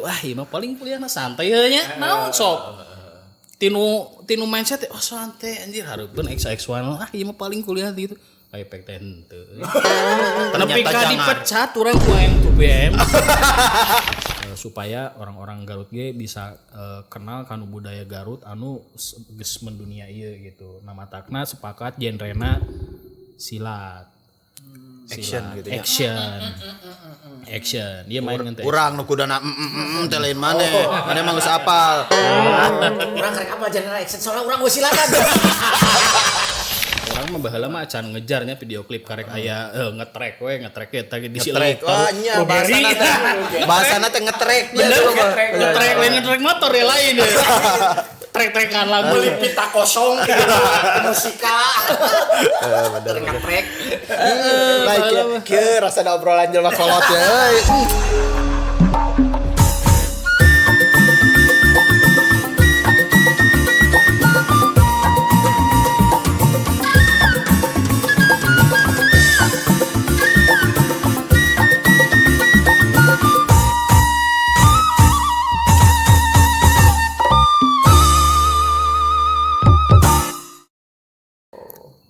Wah, ieu mah paling kuliahna santai heuh nya. Naon sok? Tinu tinu mindset teh, oh santai anjir, hareupeun X X1, ah ieu mah paling kuliah gitu. Efek teh henteu. Nepi ka jangan. Dipecat urang ku M2BM. Supaya orang-orang Garut ge bisa kenal kanu budaya Garut anu geus mendunia ieu gitu. Nah, matakna sepakat genrena silat. Action Silat. gitu ya. Action. Action. Dia main ngan teh. Urang nu kudana teh lain maneh. Maneh mah geus apal. Urang karek apa genre action, soalnya urang geus silakan. Urang mah baheula mah acan ngejarnya video klip, karek aya ngetrek we, ngetrek eta di Ngetrek. Wah, nya bahasana teh. Bahasana teh ngetrek. Bener, ngetrek, ngetrek lain ngetrek motor ya, lain ya. Trek-trekan lagu. Beli pita kosong gitu, musika. Bener. Ngetrek. Lah kieu kieu rasana obrolan jelema kolot ya euy.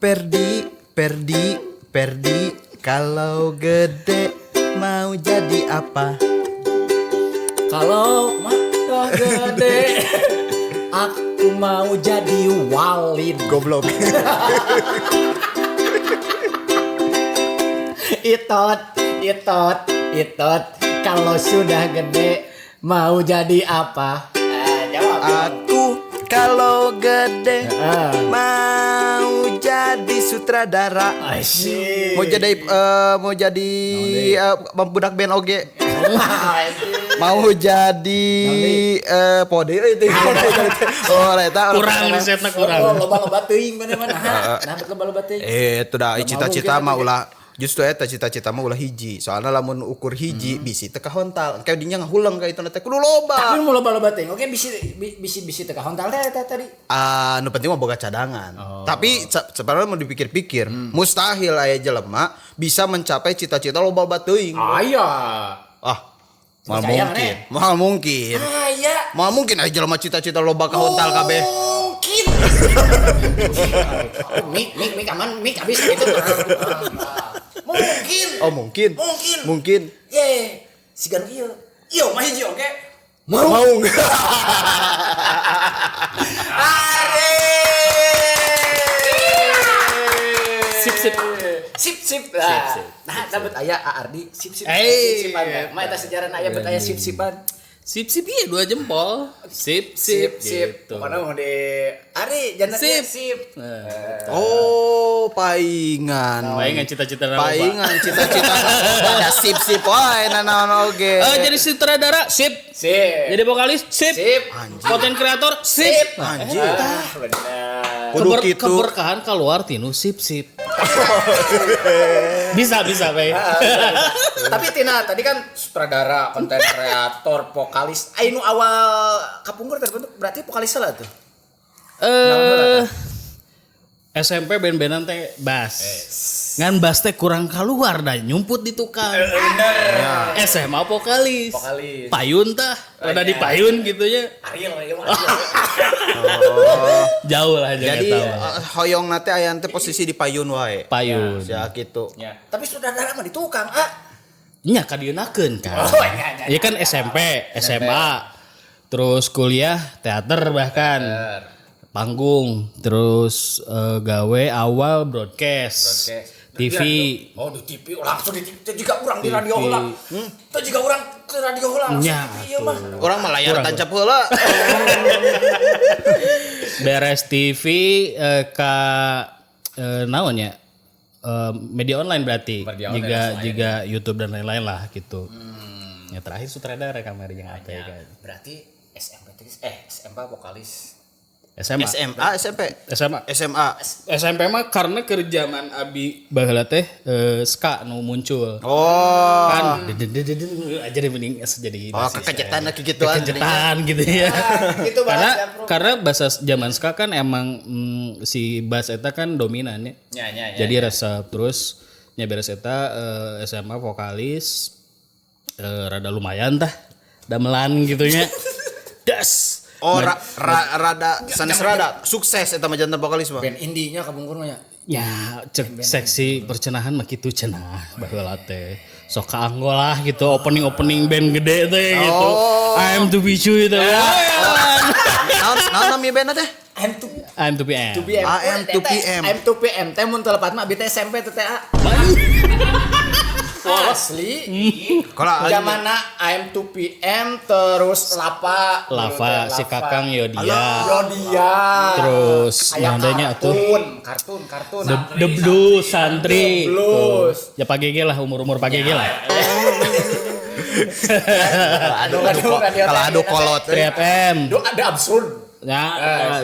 Perdi, Perdi, Perdi, kalau gede mau jadi apa? Kalau mah gede, aku mau jadi walid. Goblok. Itot, itot, itot. Kalau sudah gede mau jadi apa? Jawab. Aku kalau gede mau jadi sutradara. Asyik. Mau jadi budak band oge. Mau jadi pode itu. Oh, eta Kurang risetna, kurang. Oh, loba-loba teuing mana mana. Nah, betul, loba-loba teuing. Eh, itu dah cita-cita mungkin mah ulah, justru eta cita-cita mah ulah hiji. Soalnya lamun ukur hiji bisi teu kahontal. Engke dinya ngahuleng ka itu teh kudu loba. Tapi mau loba-loba teuing. Oke, bisi bisi bisi teu kahontal teh eta tadi. Ah, nu penting mah boga cadangan. Tapi sebenarnya mau dipikir-pikir, mustahil aya jelema bisa mencapai cita-cita loba-loba teuing. Aya. Ah, moal Percaya mungkin. maneh? Moal mungkin. Aya. Moal mungkin aya jelema cita-cita loba kahontal kabeh. Mungkin. Mik mik mik aman, mik habis gitu. Mungkin. Oh, mungkin. Mungkin. Mungkin. Ye, sigan ieu. Ieu mah hiji oke. Mau. Mau. Are. Sip sip. Sip sip. Sip, sip. Nah, dapat aya Ardi sip sip. Eh. Sip sipan. Mah eta sejarah aya bet aya sip sipan. Sip sip iya, dua jempol. Sip sip. Sip sip. Gitu. Pokoknya mau di Ari jangan Sip. sip. Nah, Oh, paingan. paingan cita-cita loba. Paingan cita-cita ada sip sip wae nanaon oge. Eh, jadi sutradara sip. Sip. Jadi vokalis sip. Sip. Konten kreator sip. Anjir. Ah, benar. Kudu kitu. Keberkahan keluar tinu sip sip. Bisa bisa, Bay. Tapi Tina tadi kan sutradara, konten kreator, vokalis. Anu awal kapungkur terbentuk berarti vokalis lah tuh. Eh, SMP band-bandan teh bass. Ngan bass teh kurang keluar dah, nyumput di tukang. Bener. SMA vokalis. Vokalis. Payun tah, rada di payun gitu ya. Ariel ya mah, Ariel. Jauh lah jangan Jadi tahu. Hoyong nate aya teh posisi di payun wae. Payun. Ya gitu. Ya. Tapi sutradara mah di tukang, ah. Nya kadieunakeun kan. Oh, iya, iya, Iya kan SMP, SMA, terus kuliah teater bahkan. Panggung, terus gawe awal broadcast. Broadcast. TV. Oh, di TV langsung di TV. Itu juga urang di radio heula. Itu juga urang ke radio heula langsung Nya, TV ieu mah. Urang mah layar Kurang, tancap heula. Beres TV ka naon ya? Media online berarti. Media online juga lain. Juga YouTube dan lain-lain lah gitu. Ya terakhir sutradara kamari yang apa ya kan. Berarti SMP SMA vokalis. SMA. SMA, SMP, SMA. SMA. SMP mah karena kerjaman abi baheula teh ska nu muncul. Oh. Kan den, den, den, den, den, aja deh mending jadi Oh, basis, kekejetan ya. kegituan. Kekejetan gitu ya. Gitu karena bahas ya, Bro. karena bahasa zaman ska kan emang si bass eta kan dominan ya. Ya, ya, ya, Jadi resep terus nya beres eta SMA vokalis rada lumayan tah. Damelan gitu nya. Das. Oh, rada sanes rada sukses eta mah janten vokalis mah. Band indinya kapungkur mah ya. Ya, cek seksi percenahan mah kitu cenah baheula teh. Sok kaanggo lah gitu opening-opening band gede teh gitu. I am to be you itu. Naon nami bandna teh? M2 I am to PM. PM. AM to PM. M to PM teh mun teu lepat mah abi teh SMP teh teh. Asli. Kalau Zamanna AM to PM terus Lava. Lava si Kakang Yodia. Yodia. Terus Aya nandanya atuh kartun, kartun. The Blues Santri. The Blues. Tuh. Ya pagege lah umur-umur pagege lah. Aduh, aduh, radio kalau teh, adu kolot. 3FM. Duh, ada absurd. Ya,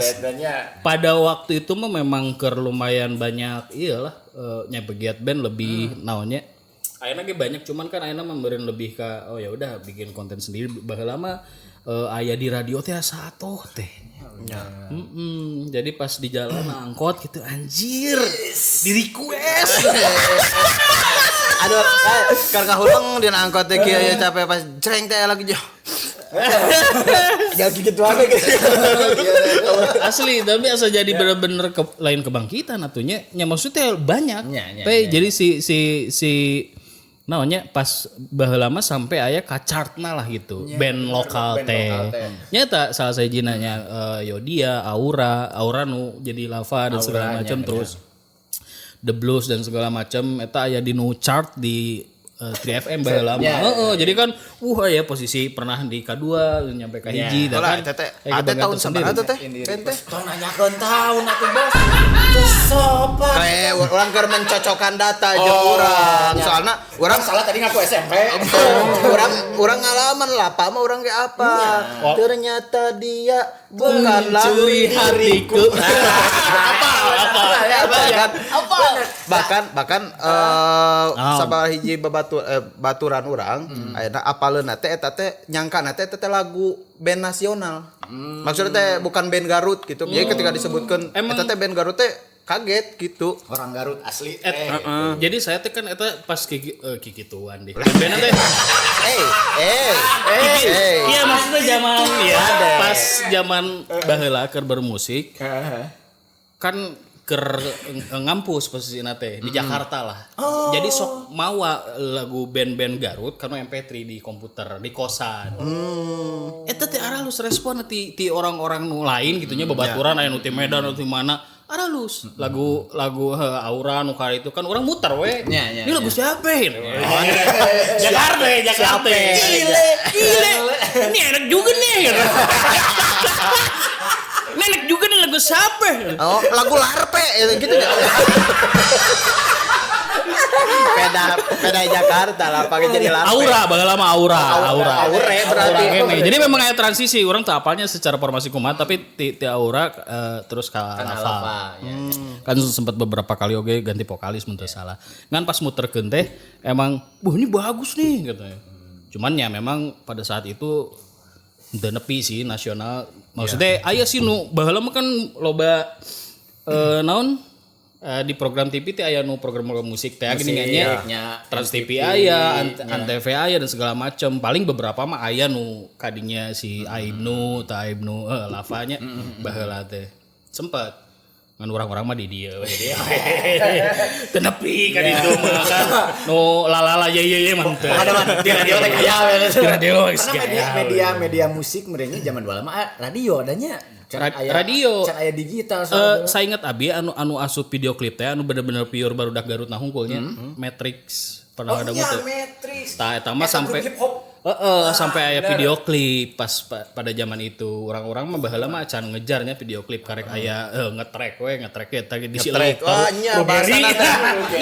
sebenarnya. Pada waktu itu mah memang keur lumayan banyak iyalah nya pegiat band lebih naonnya. Ayeuna ge banyak cuman kan ayeuna memberiin lebih ke oh ya udah bikin konten sendiri baheula mah aya di radio teh satu teh. Jadi pas di jalan angkot gitu anjir di request. Aduh, keur kahuleng dina angkot teh kieu ya capek pas jreng teh lagi jauh. Jangan gitu aja gitu. Asli tapi asa jadi bener-bener lain kebangkitan atunya nya maksudnya banyak. Nya, Teh, jadi si si si naonnya pas baheula mah sampai aya ka chartna lah gitu band lokal band teh. lokal teh. Nyata salah sahijina nya Yodia, Aura, Aura nu jadi Lava dan segala macam terus The Blues dan segala macam eta aya di nu chart di 3FM baheula mah. Heeh, jadi kan ya posisi pernah di K2 nyampe ke hiji dan Lah kan eta teh aya ada kebanggaan tahun tersendiri. sabaraha teh? Band teh. Tong nanyakeun tahun atuh bos. Teu sopan. Urang keur mencocokkan data jeung urang. Soalna urang salah tadi ngaku SMP. urang urang ngalaman lah apa mah urang ge apa. Ternyata dia bukanlah Mencuri hatiku. Apa apa bahkan bahkan bahkan sabaraha hiji baturan urang ayeuna apaleunna teh eta teh nyangkana teh eta teh lagu band nasional. Maksudnya teh bukan band Garut gitu. Jadi ketika disebutkan eta teh band Garut teh kaget gitu. Orang Garut asli. Jadi saya teh kan eta pas kikituan deh. Band teh Iya maksudnya zaman ya pas zaman baheula keur bermusik kan keur ngampus posisina teh di Jakarta lah. Jadi sok mawa lagu band-band Garut karena MP3 di komputer di kosan. Eta teh aralus respon ti orang-orang nu lain gitu nya babaturan aya nu ti Medan nu ti mana. Aralus lagu lagu Aura nu ka itu kan orang muter we. Ya, Ini lagu siapa ini? Jakarta ya, Jakarta. Gile, gile. Ini enak juga nih. Gitu. Ini enak juga nih lagu siapa? Oh, lagu Larpe gitu ya. Peda Jakarta lah pakai jadi Larpe. Aura, baheula mah aura, aura. Aure berarti. Aura ini. Jadi memang aya transisi, orang teu apalnya secara formasi kumaha tapi ti aura terus ka Lava. Kan sempat beberapa kali oge ganti vokalis mun teu salah. Ngan pas muterkeun teh emang, "Wah, ini bagus nih," katanya. Cuman ya memang pada saat itu teu nepi sih nasional. Maksudnya aya sih nu baheula mah kan loba naon di program TV teh aya nu program-program musik teh gini nya. Trans TV aya, Antv aya dan segala macam. Paling beberapa mah aya nu kadinya si Aibnu, ta Aibnu Lavanya baheula teh. Sempet ngan urang-urang mah di dieu we. Teu nepi ka ditu mah kan. Nu lalala ye ye ye mah teu. Di radio teh kaya we. Di radio geus Karena gaya media we. media musik merenya zaman baheula mah radio adanya. Radio. Can aya digital Saya ingat abi anu anu asup video klip teh anu bener-bener pure barudak Garut nah hungkulnya Matrix pernah ada iya, teu? Matrix. Tah eta mah sampai grup hip hop. Sampai aya video klip pas pada zaman itu orang-orang mah baheula mah acan ngejarnya video klip karek aya ngetrek we ngetrek eta di si Ngetrek. Wah, nya bahasana teh.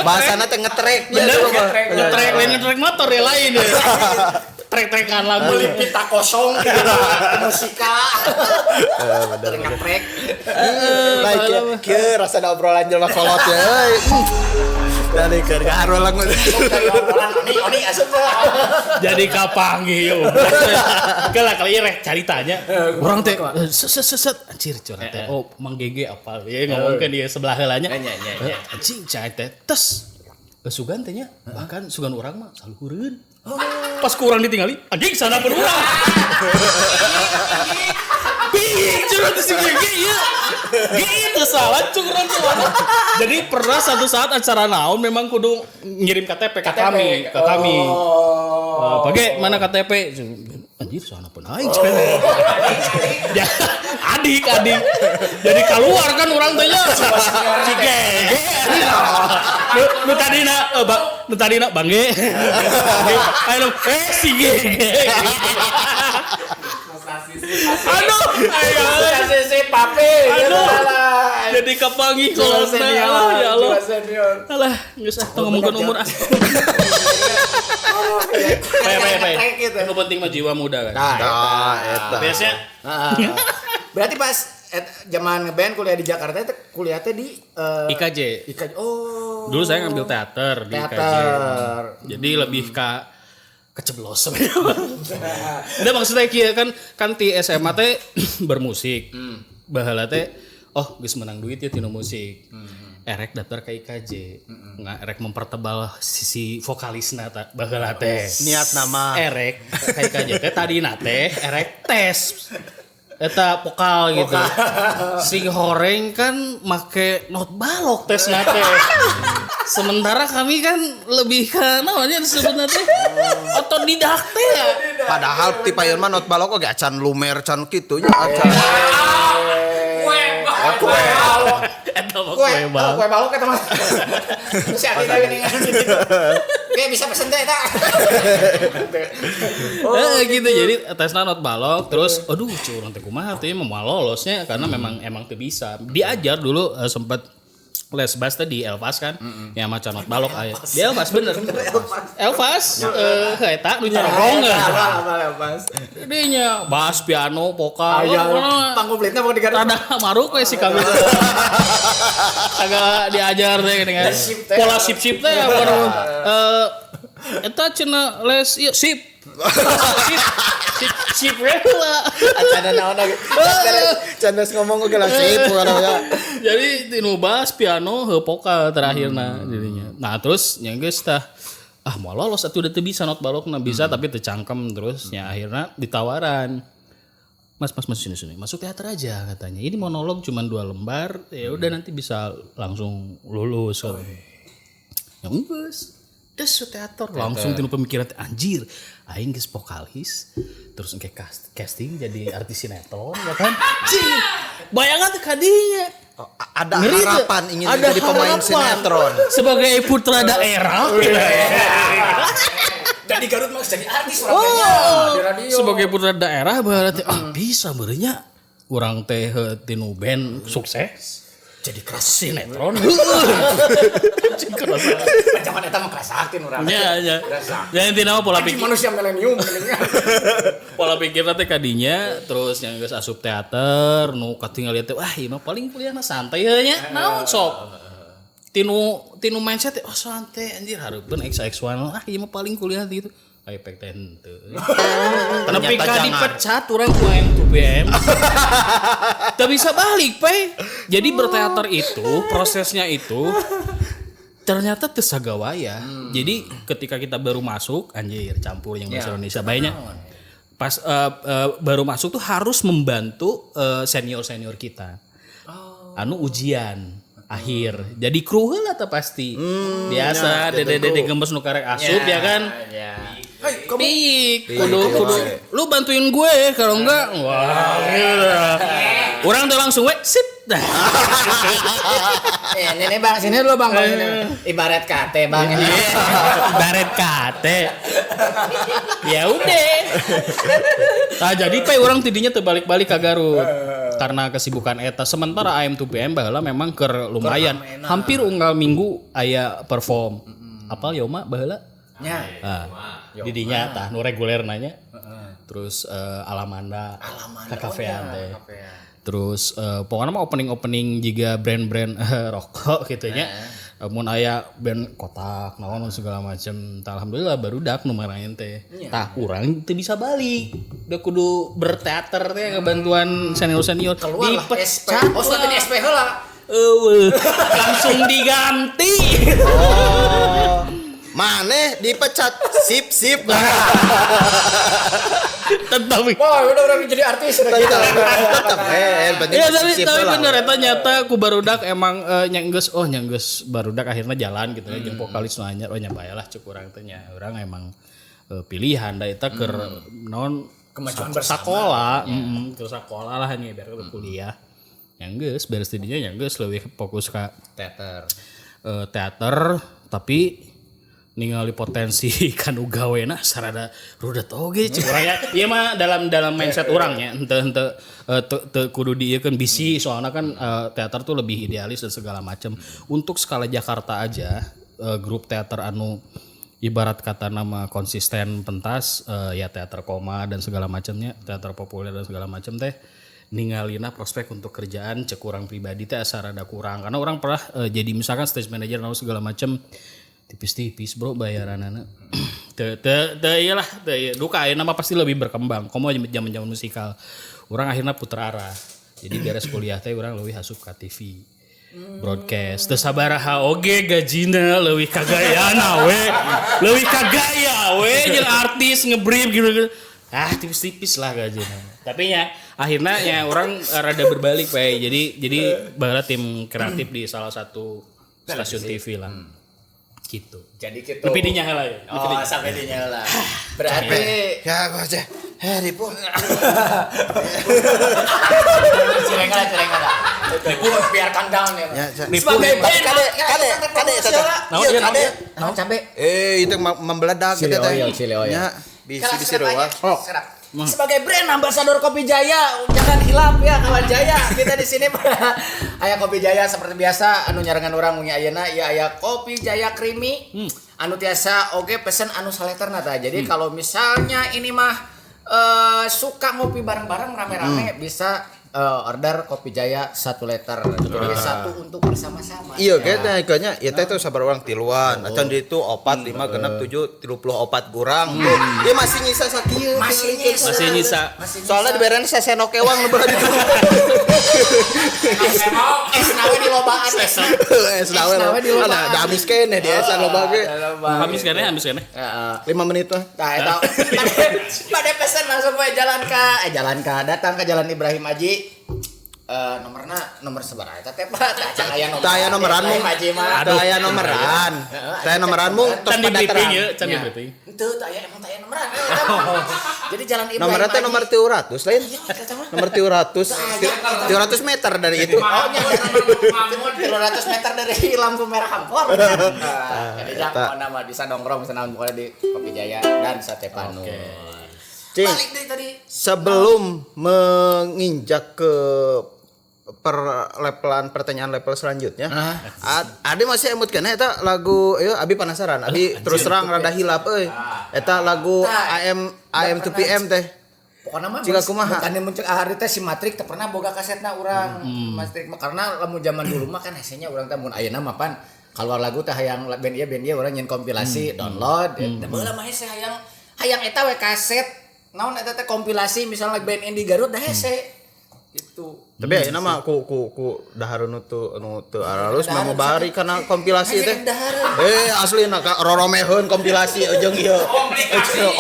Bahasana teh ngetrek. Bener ngetrek lain ngetrek motor ya lain ya. Trek-trekan lagu Beli pita kosong gitu. Musika. Bener ngetrek. Baik, kieu rasana obrolan jelema kolot ya. Euy. Dari keur ngarulang. Obrolan oni oni asup. Jadi kapanggih yo. Kelah kali rek caritanya. Urang teh set set set anjir curhat teh. Oh, Mang Gege apal. Ya ngomongkeun dia sebelah heulanya. Anjing cai teh tes. Sugan teh nya, bahkan sugan urang mah saluhureun. Pas ku urang ditinggali, anjing sana pun urang. Ping, curang tuh si Gege ieu. Gege teu salah curang tuh. Jadi pernah satu saat acara naon memang kudu ngirim KTP ke kami, ke kami. Oh. Pake mana KTP? Anjir sana pun aing. Ya, adik adik. Jadi keluar kan urang teh nya. Si Gege. Nu tadina nu tadina Bang Ge. Ayo si Gege. Aduh, ayo Si pape. Aduh. Jadi kepanggih Jiwa kolotna. senior, Ya Allah. jiwa senior. Alah, geus ah tong ngomongkeun umur ah. Pay pay pay. Gitu. Nu penting mah jiwa muda kan. Nah, Nah, eta. Biasanya Berarti pas zaman ngeband kuliah di Jakarta itu kuliahnya di IKJ. IKJ. Oh. Dulu saya ngambil teater di IKJ. Teater. Jadi lebih ke keceblos sebenarnya. Udah maksudnya kieu kan kan ti SMA teh bermusik. Baheula teh oh geus menang duit ya tina musik. Erek daftar ke IKJ. Nggak erek mempertebal sisi vokalisna ta baheula teh. Niat nama. Erek ke IKJ teh tadina teh erek tes. Eta vokal gitu. Sing horeng kan make not balok tes teh. Sementara kami kan lebih ke namanya disebutna teh otodidak teh ya. Padahal ti payun mah not balok oge acan lumer can kitu nya acan. Kue balok. Eta mah Kue kue balok. Kue balok eta mah. Si Adi lagi nih. Oke, bisa pesen teh eta. Gitu jadi tesna not balok terus aduh curang teh kumaha teh moal lolosnya karena memang emang teu bisa. Diajar dulu sempat les bass teh di Elvas kan yang maca not balok aya. Di Elvas bener. Elvas eta nu nyorong. Apa Dinya bass, piano, vokal. Ayo, panggung pelitnya mau digarap. Rada maruk we si kami. Agak diajar teh gini kan. Pola sip-sip teh apa eta cenah les ieu sip. Sip. Sip sip we lah. Acan naon oge. Can geus ngomong oge lah sip ya. Jadi tinu bass, piano, heuh vokal terakhirna jadinya. Nah, terus nya geus tah ah mau lolos atuh udah teu bisa not balokna bisa tapi teu cangkem terus nya akhirna ditawaran. Mas sini sini masuk teater aja katanya. Ini monolog cuma 2 lembar, ya udah nanti bisa langsung lulus. Oh. Ya geus. Des teater langsung tinu pemikiran anjir, aing geus vokalis, terus engke casting jadi artis sinetron ya kan. Cing. Bayangan teh kadinya. Oh, ada Ngeri tuh. harapan ingin Ada menjadi pemain harapan. sinetron. Sebagai putra daerah. Jadi Garut mah jadi artis orangnya di radio. Sebagai putra daerah berarti ah bisa berenya urang teh tinu band sukses Jadi keras. sinetron. Cing keras. Zaman eta mah keras sakti urang. Ya ya. Keras. Ya intina mah pola Anjing pikir manusia milenium pola pikirna teh kadinya terus yang geus asup teater nu katingal teh wah ieu mah paling kuliahna santai heuh nya naon sok. Tinu tinu mindset teh oh santai anjir hareupeun XX1 ah ieu mah paling kuliah gitu. Efek teh henteu. Nepi ka dipecat urang ku M2PM. Teu bisa balik, pe. Jadi berteater itu prosesnya itu ternyata teu sagawaya. Jadi ketika kita baru masuk anjir campur yang bahasa Indonesia banyak. Pas baru masuk tuh harus membantu senior-senior kita. Anu ujian akhir. Jadi kru heula teh pasti. Biasa dede-dede gemes nu karek asup ya kan. Ya. Hei, kamu Pik, kudu kudu lu bantuin gue kalau enggak wah gitu. Orang tuh langsung we sip. Ini nih Bang, sini dulu Bang. Ibarat KT Bang ini. Ibarat KT. Ya udah. Nah, jadi pe orang tidinya terbalik-balik ke Garut. Karena kesibukan eta sementara AM2PM baheula memang keur lumayan. Hampir unggal minggu aya perform. Apal Yoma baheula? Nya. Nah, didinya tah nu reguler nanya. Terus Alamanda, ke kafean teh. Terus pokoknya mah opening-opening juga brand-brand rokok gitu nya. Mun aya band kotak naon segala macam. Tah alhamdulillah barudak nu marahin teh. Tah urang teu bisa balik. Udah kudu berteater teh ngebantuan senior-senior. Keluar lah SP. Dipecat. Oh, sudah di SP heula. Eueuh. Langsung diganti. Oh. Maneh dipecat. Sip sip. Tetap. Wah, udah jadi artis udah gitu. Tetap penting. Ya, tapi bener eta nyata ku barudak emang nya geus barudak akhirnya jalan gitu ya jeung vokalis nu anyar oh nya bae lah cek urang teh nya. Urang emang pilihan da eta keur naon kemajuan bersama. Sekolah, keur sakola lah nya biar kuliah. Yang geus beres di dinya nya geus leuwih fokus ka teater. Teater tapi ningali potensi kanu gawena sarada rudet oge cik urang ya. Ieu mah dalam mindset urang nya henteu teu kudu diieukeun bisi soalna kan teater tuh lebih idealis dan segala macam. Untuk skala Jakarta aja grup teater anu ibarat kata nama konsisten pentas ya teater koma dan segala macamnya, teater populer dan segala macam teh ningalina prospek untuk kerjaan cek urang pribadi teh asa rada kurang karena orang pernah jadi misalkan stage manager atau segala macam tipis-tipis bro bayaranana. Teu iyalah teu duka ayeuna mah pasti lebih berkembang. Komo zaman-zaman musikal. Urang akhirnya puter arah. Jadi beres kuliah teh urang leuwih asup ka TV. Broadcast. Teu sabaraha oge gajina leuwih kagayana we. Leuwih kagaya we jeung artis ngebrief gitu. Ah tipis-tipis lah gajina. Tapi nya akhirnya ya orang rada berbalik we. Jadi baheula tim kreatif di salah satu stasiun TV lah. Gitu. Jadi gitu. Lebih dinya heula ya. Oh, sampai dinya heula. Berarti ya gua aja. Ripu. Cirengala. Ripu biarkan down ya. Sebagai kade kade eta kade. Naon cabe? Itu membeledak gitu teh. Chili oil. Nya bisi reuah. Oh. Sebagai brand ambasador Kopi Jaya, jangan hilap ya kawan Jaya. Kita di sini aya Kopi Jaya seperti biasa anu nyarengan urang wengi ayeuna ya aya Kopi Jaya Creamy. Anu tiasa oge pesen anu saleterna tah. Jadi kalau misalnya ini mah suka ngopi bareng-bareng rame-rame bisa order Kopi Jaya 1 liter. Jadi satu untuk bersama-sama. Iya, kayaknya kayaknya ya teh itu sabar orang tiluan. Acan di itu 4 5 6 7 34 kurang. Dia masih nyisa sakieu. Masih nyisa. Soalnya diberean sasenok ewang nu belah ditu. Es nawe di lobaan. Es nawe di lobaan. Da habis keneh di esan loba ge. Habis keneh, habis keneh. 5 menit mah. Tah eta. Pada pesan langsung we jalan ka datang ke Jalan Ibrahim Aji. Nomorna nomor sabaraha eta teh Pak? Tah aya nomoran. Tah aya nomoran mung. Tah aya nomoran. Tah aya nomoran mung tos pada terang. Can di briefing. Henteu tah aya emang tah aya nomoran. Jadi Jalan Ibrahim. Nomorna teh nomor 300 lain. Nomor 300. 300 meter dari itu. Oh nya 300 meter dari lampu merah Hampor. Jadi jangan nama bisa nongkrong bisa naon pokoknya di Kopi Jaya dan Sate Panur. Cing, sebelum menginjak ke perlevelan pertanyaan level selanjutnya, Ade masih emut keneh eta lagu ieu abi penasaran, abi terus terang rada hilap euy. Eta lagu AM to PM teh. Pokona mah jika kumaha? Bukan muncul ahari teh si Matrik teh pernah boga kasetna urang. Matrik mah karena lamun zaman dulu mah kan hesenya urang teh mun ayeuna mah pan keluar lagu teh hayang band ieu urang nyeun kompilasi download. Da baheula mah hese hayang eta we kaset naon eta teh kompilasi misalnya band indie Garut dah hese gitu. Tapi ayeuna mah ku dahar nu teu aralus mah bari kana kompilasi teh. Aslina ka roromeheun kompilasi jeung ieu.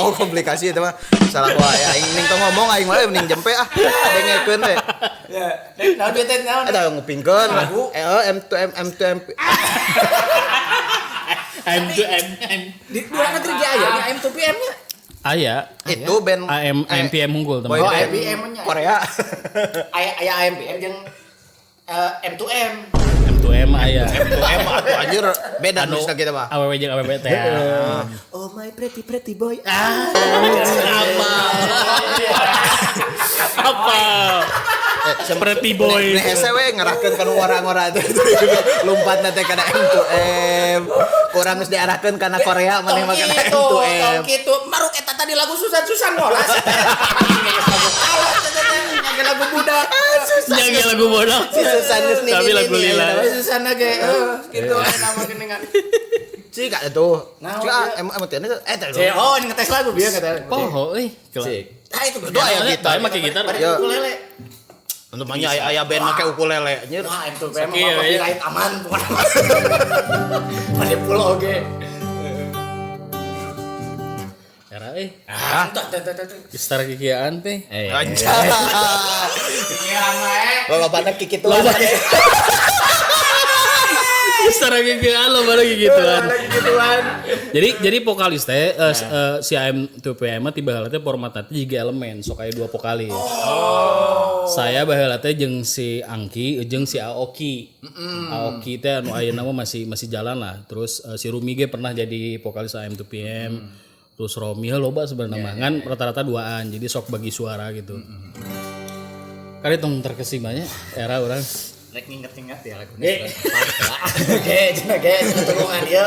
Oh komplikasi eta mah salah wae aing ning tong ngomong aing mah mending jempe ah dengekeun we. Ya, naon teh naon? Eta ngupingkeun lagu M to M M to M. M to M M. Di luar negeri ge aya nya M to PM nya. Aya itu band AM AMPM unggul teman. Oh, AMPM nya. Korea. Aya AMPM jeung M2M. M2M aya. M2M atuh anjir beda nulisna kita mah. AWW jeung AWW teh. Oh my pretty pretty boy. Ah. Apa? Apa? Pretty boy. Nih hese we ngarahkeun kana ngora-ngora teh. Lompatna teh kana M2M. Kurang geus diarahkeun kana Korea maneh mah kana M2M. Tong kitu. Maruk eta tadi lagu susan-susan ngolah. Nyanyi lagu budak. Nyanyi lagu bodoh. Si Susan geus nih. Tapi lagu lila. Susan ge gitu nama geningan. Cik atuh. Cik M2M eta. Oh ngetes lagu bieu ngetes. Poho euy. Cik. Tah itu aya gitar. Make gitar. Ukulele. Untuk banyak aya band make ukulele anjir. Wah, itu memang copyright aman pokoknya. Pada pulau oge. euy. Ah, tuh tuh tuh tuh. Geus tara kikieuan teh. Anjay. Lolobana kikituan. Geus tara kikieuan loba lagi gituan. Gituan. Jadi vokalis teh si AM2PM mah tiba heula teh formatna teh jiga elemen sok aya dua vokalis. Oh. Saya baheula teh jeung si Angki jeung si Aoki. Aoki teh anu ayeuna mah masih jalan lah. Terus si Rumi ge pernah jadi vokalis AM2PM. Terus Romi loba sebenarnya mah ngan rata-rata duaan. Jadi sok bagi suara gitu. Kali tong terkesimanya era urang. Rek nginget-inget ya laguna. Oke, cenah ge tulungan ieu.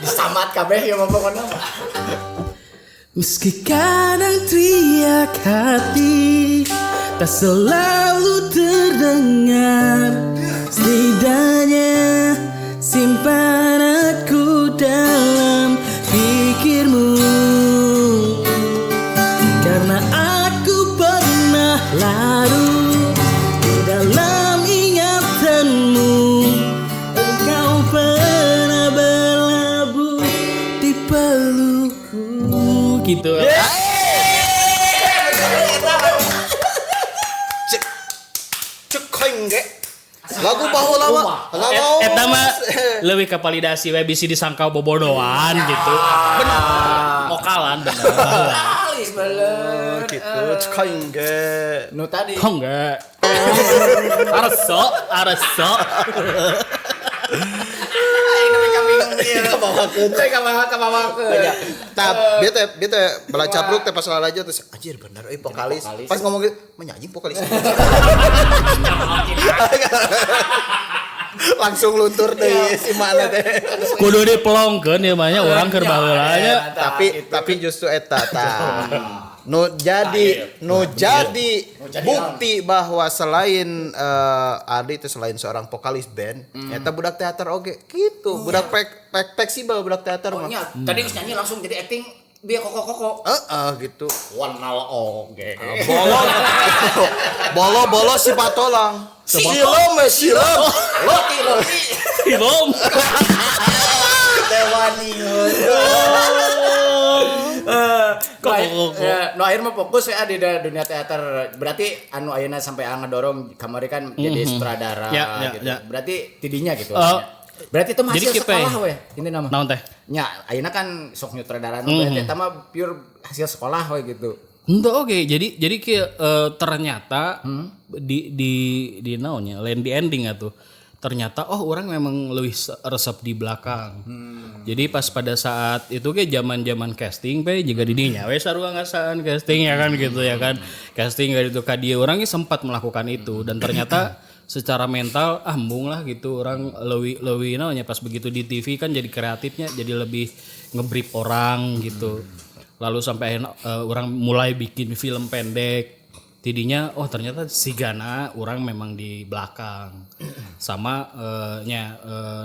Disamat kabeh ieu mah pokona mah. Meski kadang teriak hati tak selalu terdengar, setidaknya simpan aku dalam pikirmu. Karena aku pernah larut di dalam ingatanmu. Engkau pernah berlabuh di pelukku. Gitu. Cek koing ge. Lagu baheula mah. Eta mah leuwih ka validasi we bisi disangka bobodoan gitu. Bener. Vokalan bener. Alis bener. Gitu cek koing ge. Nu tadi. Kok enggak? Areso, areso. Aing nepi ka bingung ieu. Kabawakeun. Teh kabawakeun. Tah, bieu teh bala capruk teh pas lalajo terus anjir bener euy vokalis. Pas ngomong gitu, menyanyi vokalis. Langsung luntur deui si mana teh. Kudu dipelongkeun ieu mah nya urang keur baheula nya. Tapi justru eta tah. Nu jadi bukti bahwa selain Adi itu selain seorang vokalis band, eta budak teater oge gitu, budak fleksibel budak teater mah. Tadi geus nyanyi langsung jadi acting biar koko-koko. Heeh gitu. Wanal oge. Bolo bolo si patolang. Silom silom. Roti roti. Silom. Dewani. Nu akhir mah fokus ya di dunia teater. Berarti anu ayeuna sampai ngedorong kamari kan jadi sutradara gitu. Ya. Berarti tidinya gitu. Berarti itu hasil sekolah we ini nama. Naon teh? Nya ayeuna kan sok nyutradara nu berarti eta mah pure hasil sekolah we gitu. Henteu oke. Jadi kieu ternyata di naonnya lain di ending atuh. Ternyata oh orang memang lebih resep di belakang. Jadi pas pada saat itu ke zaman-zaman casting pe juga di dinya we sarua ngasaan casting ya kan gitu ya kan. Casting kayak itu ka dieu urang ge sempat melakukan itu dan ternyata secara mental embung lah gitu orang leuwih naonnya pas begitu di TV kan jadi kreatifnya jadi lebih ngebrief orang gitu. Lalu sampai akhirnya orang mulai bikin film pendek. Tidinya oh ternyata sigana orang memang di belakang sama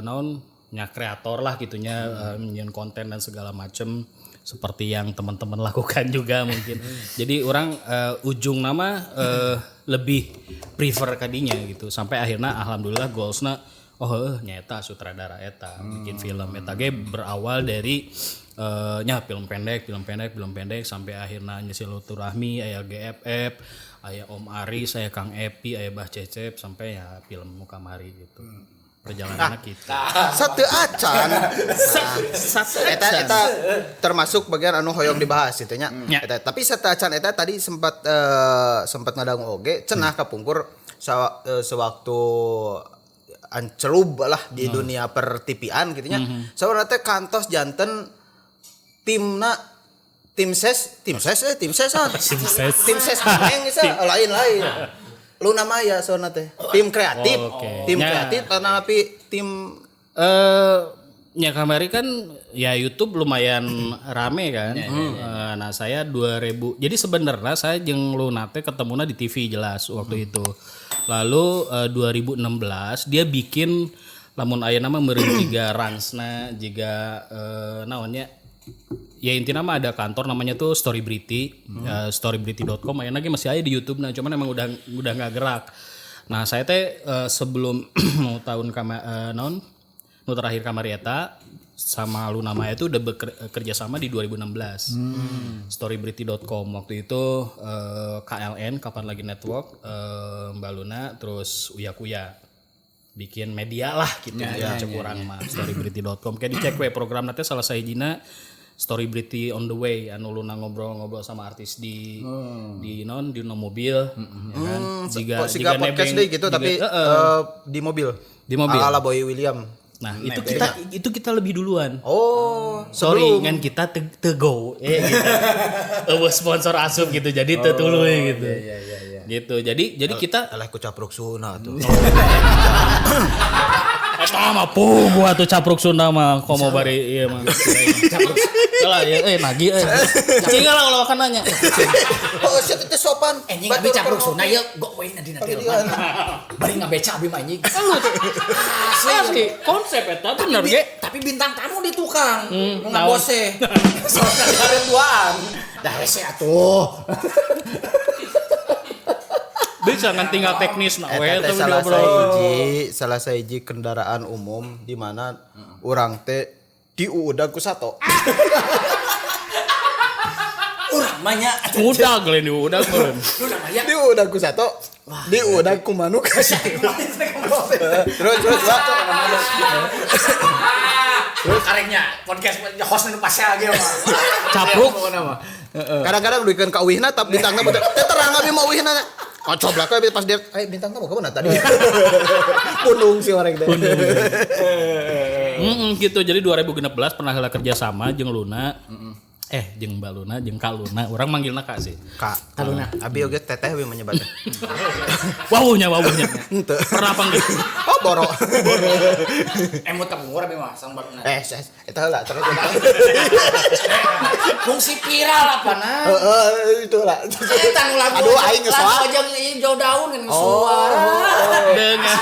naon nya kreator lah gitunya nyian konten dan segala macem seperti yang teman-teman lakukan juga mungkin. Jadi orang ujung nama lebih prefer kadinya gitu sampai akhirnya alhamdulillah goalsna oh nyata sutradara eta bikin film eta ge berawal dari nya film pendek sampai akhirnya silaturahmi aya GFF aya Om Ari, saya Kang Epi, aya Bah Cecep sampai ya film Mukamari gitu. Perjalanan kita. Satu acan. Satu eta termasuk bagian anu hoyong dibahas gitu nya. Eta tapi satu acan eta tadi sempat sempat ngadangu oge cenah kapungkur sewaktu ancelub lah di dunia per-TV-an gitu nya. Saurna teh kantos janten timna tim ses lain-lain. Luna Maya soalna teh. Tim kreatif. Tim kreatif tapi tim ya kamari kan ya YouTube lumayan rame kan. Nah, saya 2000. Jadi sebenarnya saya jeung Luna teh ketemuna di TV jelas waktu itu. Lalu 2016 dia bikin lamun ayeuna mah meureun jiga Ransna jiga naonnya ya intinya mah ada kantor namanya tuh Storybrity, storybrity.com ayeuna ge masih aya di YouTube nah cuman emang udah enggak gerak. Nah, saya teh sebelum tahun naon nu terakhir kamari eta sama Luna Maya itu udah bekerja sama di 2016. Storybrity.com waktu itu KLN Kapan Lagi Network, Mbak Luna terus Uya Kuya bikin media lah gitu ya, cek urang mah storybrity.com kayak dicek we program nanti salah sahijina Storybrity on the way anu Luna ngobrol-ngobrol sama artis di non di no mobil ya kan Jika, siga podcast deh gitu tapi di mobil. Di mobil. Ala Boy William. Nah, itu kita lebih duluan. Oh, sorry kan kita te go gitu. Euweuh sponsor asup gitu jadi teu tuluy gitu. Iya. Gitu. Jadi kita Alah ku capruk Sunda tuh. Eta mah puh gua tuh capruk Sunda mah komo bari ieu mah. Lah ya nagih euy. Cing lah ulah kan nanya. Oh, sia teh sopan. Anjing abi capruk Sunda ieu gok we na dina telepon. Bari ngabeca abi mah anjing. Asli konsep eta bener ge. Tapi bintang tamu di tukang. Nu naon? ngabose. Soalnya karen duaan. Dah hese atuh. Bisa kan tinggal teknis nah we Eta teh tuh salah diobrol. sahiji kendaraan umum di mana urang teh diuudag ku sato. Urang mah nya. Udah gelen udah gelen. Lu namanya Diuudag ku sato, diuudag ku manuk. Terus terus Pak. Terus kareknya podcast host nu pasel ge mah. Capruk. Kadang-kadang duikeun ka uihna tapi bintang tamu teh terang abi mah uihna. Kocok we pas dia bintang tamu ka mana tadi? Pundung si orang teh. Gitu. Jadi 2016 pernah heula kerja sama jeung Luna. Jeung Mbak Luna, jeung Kak Luna. Urang manggilna Kak sih. Kak, Kak Luna. Abi oge teteh abi menyebatnya. Wawuhnya, wawuhnya. Henteu. Pernah panggil. Oh, boro. Emut kapungkur abi mah sang barna. Eta heula terus. Fungsi viral apa na? Heeh, itu lah. Eta nu lagu. Aduh, aing geus Lagu soak. jeung hijau daun kan suara. Dengan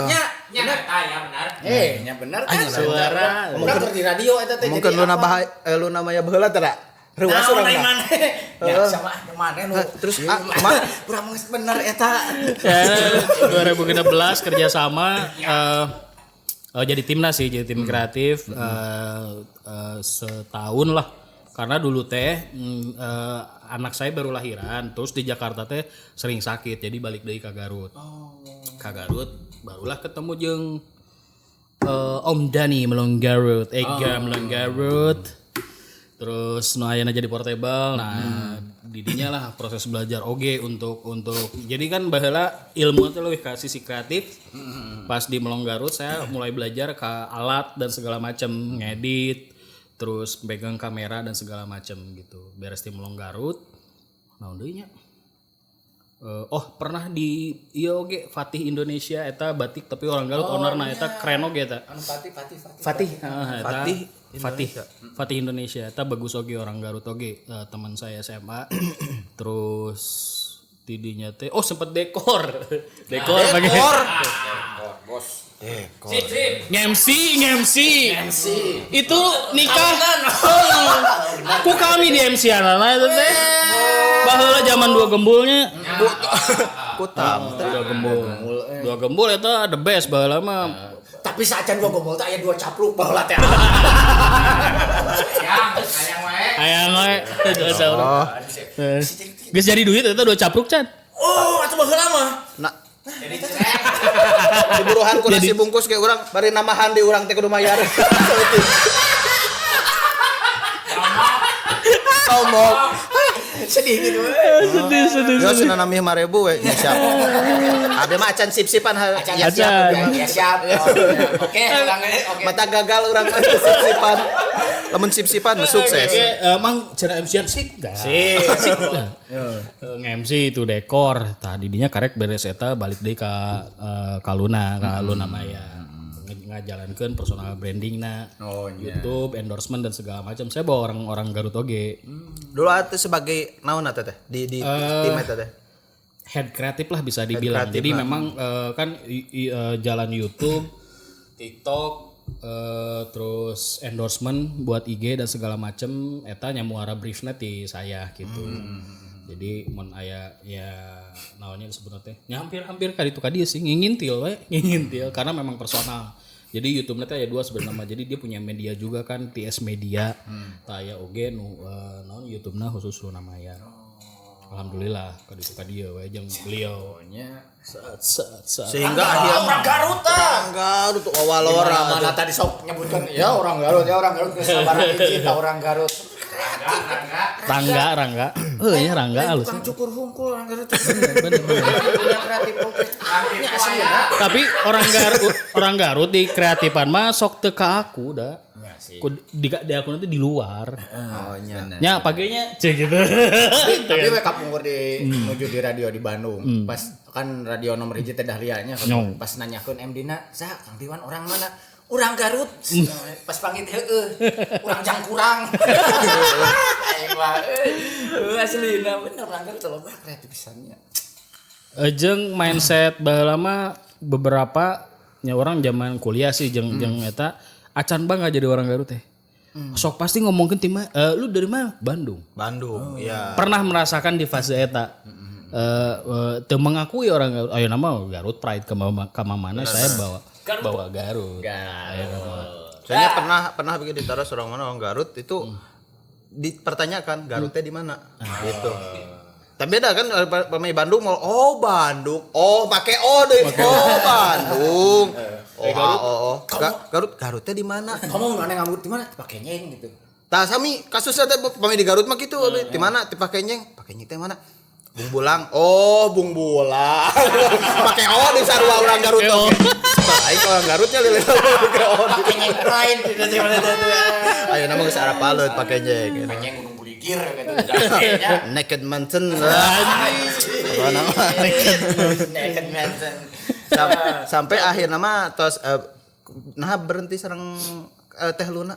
Nya Nya eta ya benar. Nya bener kan? Suara. Urang keur di radio eta teh. Mungkin Luna bahaya Luna Maya baheula teh da. Reuas Nah, urang urang mah. maneh. Ya sama maneh nu. Terus kumaha? Urang mah geus bener eta. Ya, 2016 kerjasama jadi timnas sih, jadi tim kreatif setahun lah. Karena dulu teh anak saya baru lahiran, terus di Jakarta teh sering sakit, jadi balik deui ke Garut. Ke Garut barulah ketemu jeung Om Dani Melong Garut, Ega Melong Garut. Terus nu ayeuna jadi portable. Nah, didinya lah proses belajar oge untuk jadi kan baheula ilmu teh leuwih ka sisi kreatif. Pas di Melong Garut saya mulai belajar ke alat dan segala macam, ngedit, terus pegang kamera dan segala macam gitu. Beres di Melong Garut, naon deui nya? Oh pernah di ieu oge Fatih Indonesia eta batik tapi orang Garut ownerna eta keren oge eta. Anu Fatih Fatih Fatih. Fatih, heeh, eta. Fatih Fatih Fatih Indonesia eta bagus oge orang Garut oge teman saya SMA. Terus tidinya teh oh sempet dekor. Dekor pakai Dekor. Bos. Dekor. Sip, sip. nge-MC, nge-MC. MC. Itu nikah. Oh, ku kami di MC anak itu teh. Baheula zaman dua gembulnya. Kutam. Dua gembul. Dua gembul eta the best baheula mah. Tapi saacan dua gombol teh aya dua capluk baheula teh. Hayang, hayang wae. Hayang we. Oh. Geus jadi duit eta dua capluk can. Oh, atuh baheula mah. Nah, Jadi cerek. diburuhan ku nasi bungkus kayak urang bari namahan di urang teh kudu mayar. Somok. Sedih gitu. Sedih sedih. Yo cenah nami 5000 we nya siap. Abi mah acan sip-sipan Acan ya siap. Acan. Abi mah. Ya siap. Oh, ya. Oke, urang oke. Mata gagal urang mah sip-sipan. Lamun sip-sipan mah sukses. Emang cenah MC-an sip dah. Sip. Nge-MC itu dekor. Tah didinya karek beres eta balik deui ka ka Luna, ka Luna Maya. Ngajalankeun personal branding na. Oh, iya. YouTube, endorsement dan segala macam. Saya bawa orang-orang Garut oge. Dulu atuh sebagai naon atuh teh di tim eta teh. Head kreatif lah bisa dibilang. kreatif Jadi lah. memang kan jalan YouTube, TikTok, terus endorsement buat IG dan segala macem eta nya muara briefna ti saya gitu. Jadi mun aya ya naonnya disebutna teh nya hampir-hampir ka ditu ka dieu sih ngingintil we, ngingintil karena memang personal. Jadi YouTube-nya teh aya dua sebenarnya. Jadi dia punya media juga kan TS Media. Tah aya oge nu naon YouTube-na khusus Luna Maya. Alhamdulillah ka ditu ka dieu we jeung beliau. Saat saat saat. Sehingga akhirnya Orang Garut ah. Orang Garut wawalora. Mana tadi sok nyebutkan ya orang Garut ya orang Garut geus sabar hiji ta orang Garut. Rangga, Rangga. Heuh nya Rangga alus. Tukang cukur hungkul orang Garut. Bener bener. Kreatif oke. Nya aslina. Tapi orang Garut di kreatifan mah sok teu ka aku da. Ku di aku nanti di luar. Oh nya. Nya pagenya cek gitu. Tapi we kapungkur di menuju di radio di Bandung. Pas kan radio nomor hiji teh Dahlia nya pas nanyakeun MD-na, "Sa, Kang Diwan orang mana?" Orang Garut. Pas panggil heueuh. Urang Jangkurang. Aing mah euy. Aslina bener orang Garut loba kreatif pisannya. Jeung mindset baheula mah beberapa nya orang zaman kuliah sih jeung jeung eta acan bangga jadi orang Garut teh. Sok pasti ngomongkeun ti lu dari mana? Bandung. Bandung, ya. Pernah merasakan di fase eta. Teu mengakui orang Garut. Ayo nama Garut Pride ke mana saya bawa Garut. Soalnya pernah begitu ditaruh orang mana orang Garut itu dipertanyakan Garutnya di mana gitu. Tapi beda kan pemain Bandung mau oh Bandung, oh pakai O deh, oh Bandung. Oh, Garut. Oh, Garut, Garutnya di mana? Kamu mana ngamut di mana? Pakai nyeng gitu. Tah sami kasusnya teh pemain di Garut mah gitu, di mana? Dipakai nyeng, pakai nyeng teh mana? Bung Bulang. Oh, Bung Bulang. Pakai O di sarua orang Garut oke. Aing orang Garutnya leuleut pakai O. Pakai nyeng pride gitu sih mana teh. Ayo nama geus arapaleut pakai nyeng. Pakai nyeng Gunung Buligir gitu. Naked Mountain. Apa nama? Naked Mountain. Sampai akhir nama tos nah berhenti sareng Teh Luna.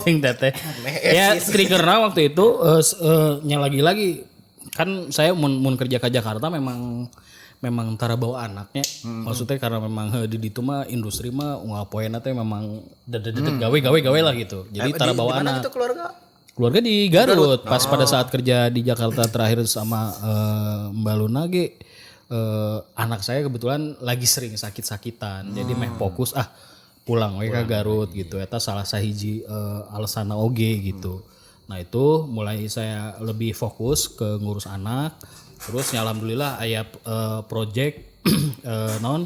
Sing teteh. Ya triggerna waktu itu nya lagi-lagi kan saya mun kerja ke Jakarta memang tara bawa anaknya. Maksudnya karena memang di ditu mah industri mah unggal poena teh memang dedet gawe lah gitu. Jadi tara bawa anak. Itu keluarga? Keluarga di Garut. Pas pada saat kerja di Jakarta terakhir sama Mbak Luna ge anak saya kebetulan lagi sering sakit-sakitan. Jadi meh fokus pulang we ka Garut gitu. Eta salah sahiji alasanna oge gitu. Nah itu mulai saya lebih fokus ke ngurus anak. Terus ya alhamdulillah aya project non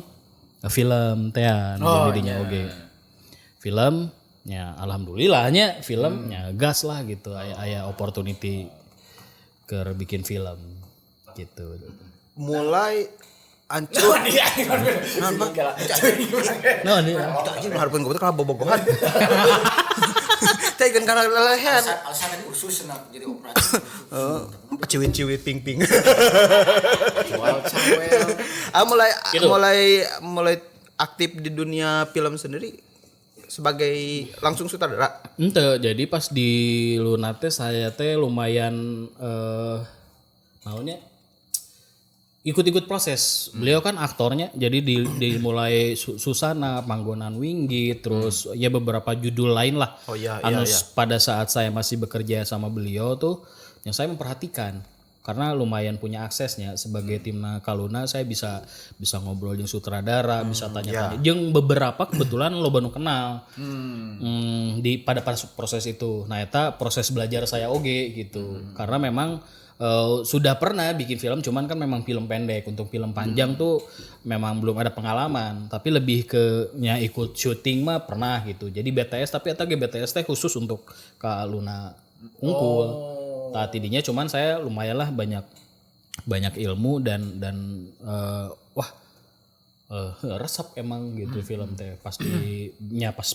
film teh jadinya oge. Film ya alhamdulillahnya filmnya gas lah gitu, aya opportunity ke bikin film gitu. Mulai ancur. Nah, ini anjing hareupeun goblok kalah bobogohan. Teh kan kana lelehan. Alasan tadi usus senang jadi operasi. Heeh. Ciwit-ciwit ping-ping. Jual cawel. Mulai aktif di dunia film sendiri sebagai langsung sutradara. Ente, jadi pas di Luna teh saya teh lumayan naonnya ikut-ikut proses. Beliau kan aktornya, jadi dimulai Susana, Panggonan Winggi, terus ya beberapa judul lain lah. Oh iya, iya. Pada saat saya masih bekerja sama beliau tuh, yang saya memperhatikan karena lumayan punya aksesnya sebagai timna Kaluna, saya bisa ngobrol jeung sutradara, bisa tanya-tanya. Jeung beberapa kebetulan loba nu kenal. Di pada proses itu. Nah, eta proses belajar saya oge gitu. Karena memang sudah pernah bikin film, cuman kan memang film pendek. Untuk film panjang tuh memang belum ada pengalaman, tapi lebih ke nya ikut syuting mah pernah gitu. Jadi BTS, tapi eta ge BTS teh khusus untuk Kak Luna unggul. Nah, tidinya cuman saya lumayan lah banyak ilmu dan wah resep emang gitu film teh. Pas di nya pas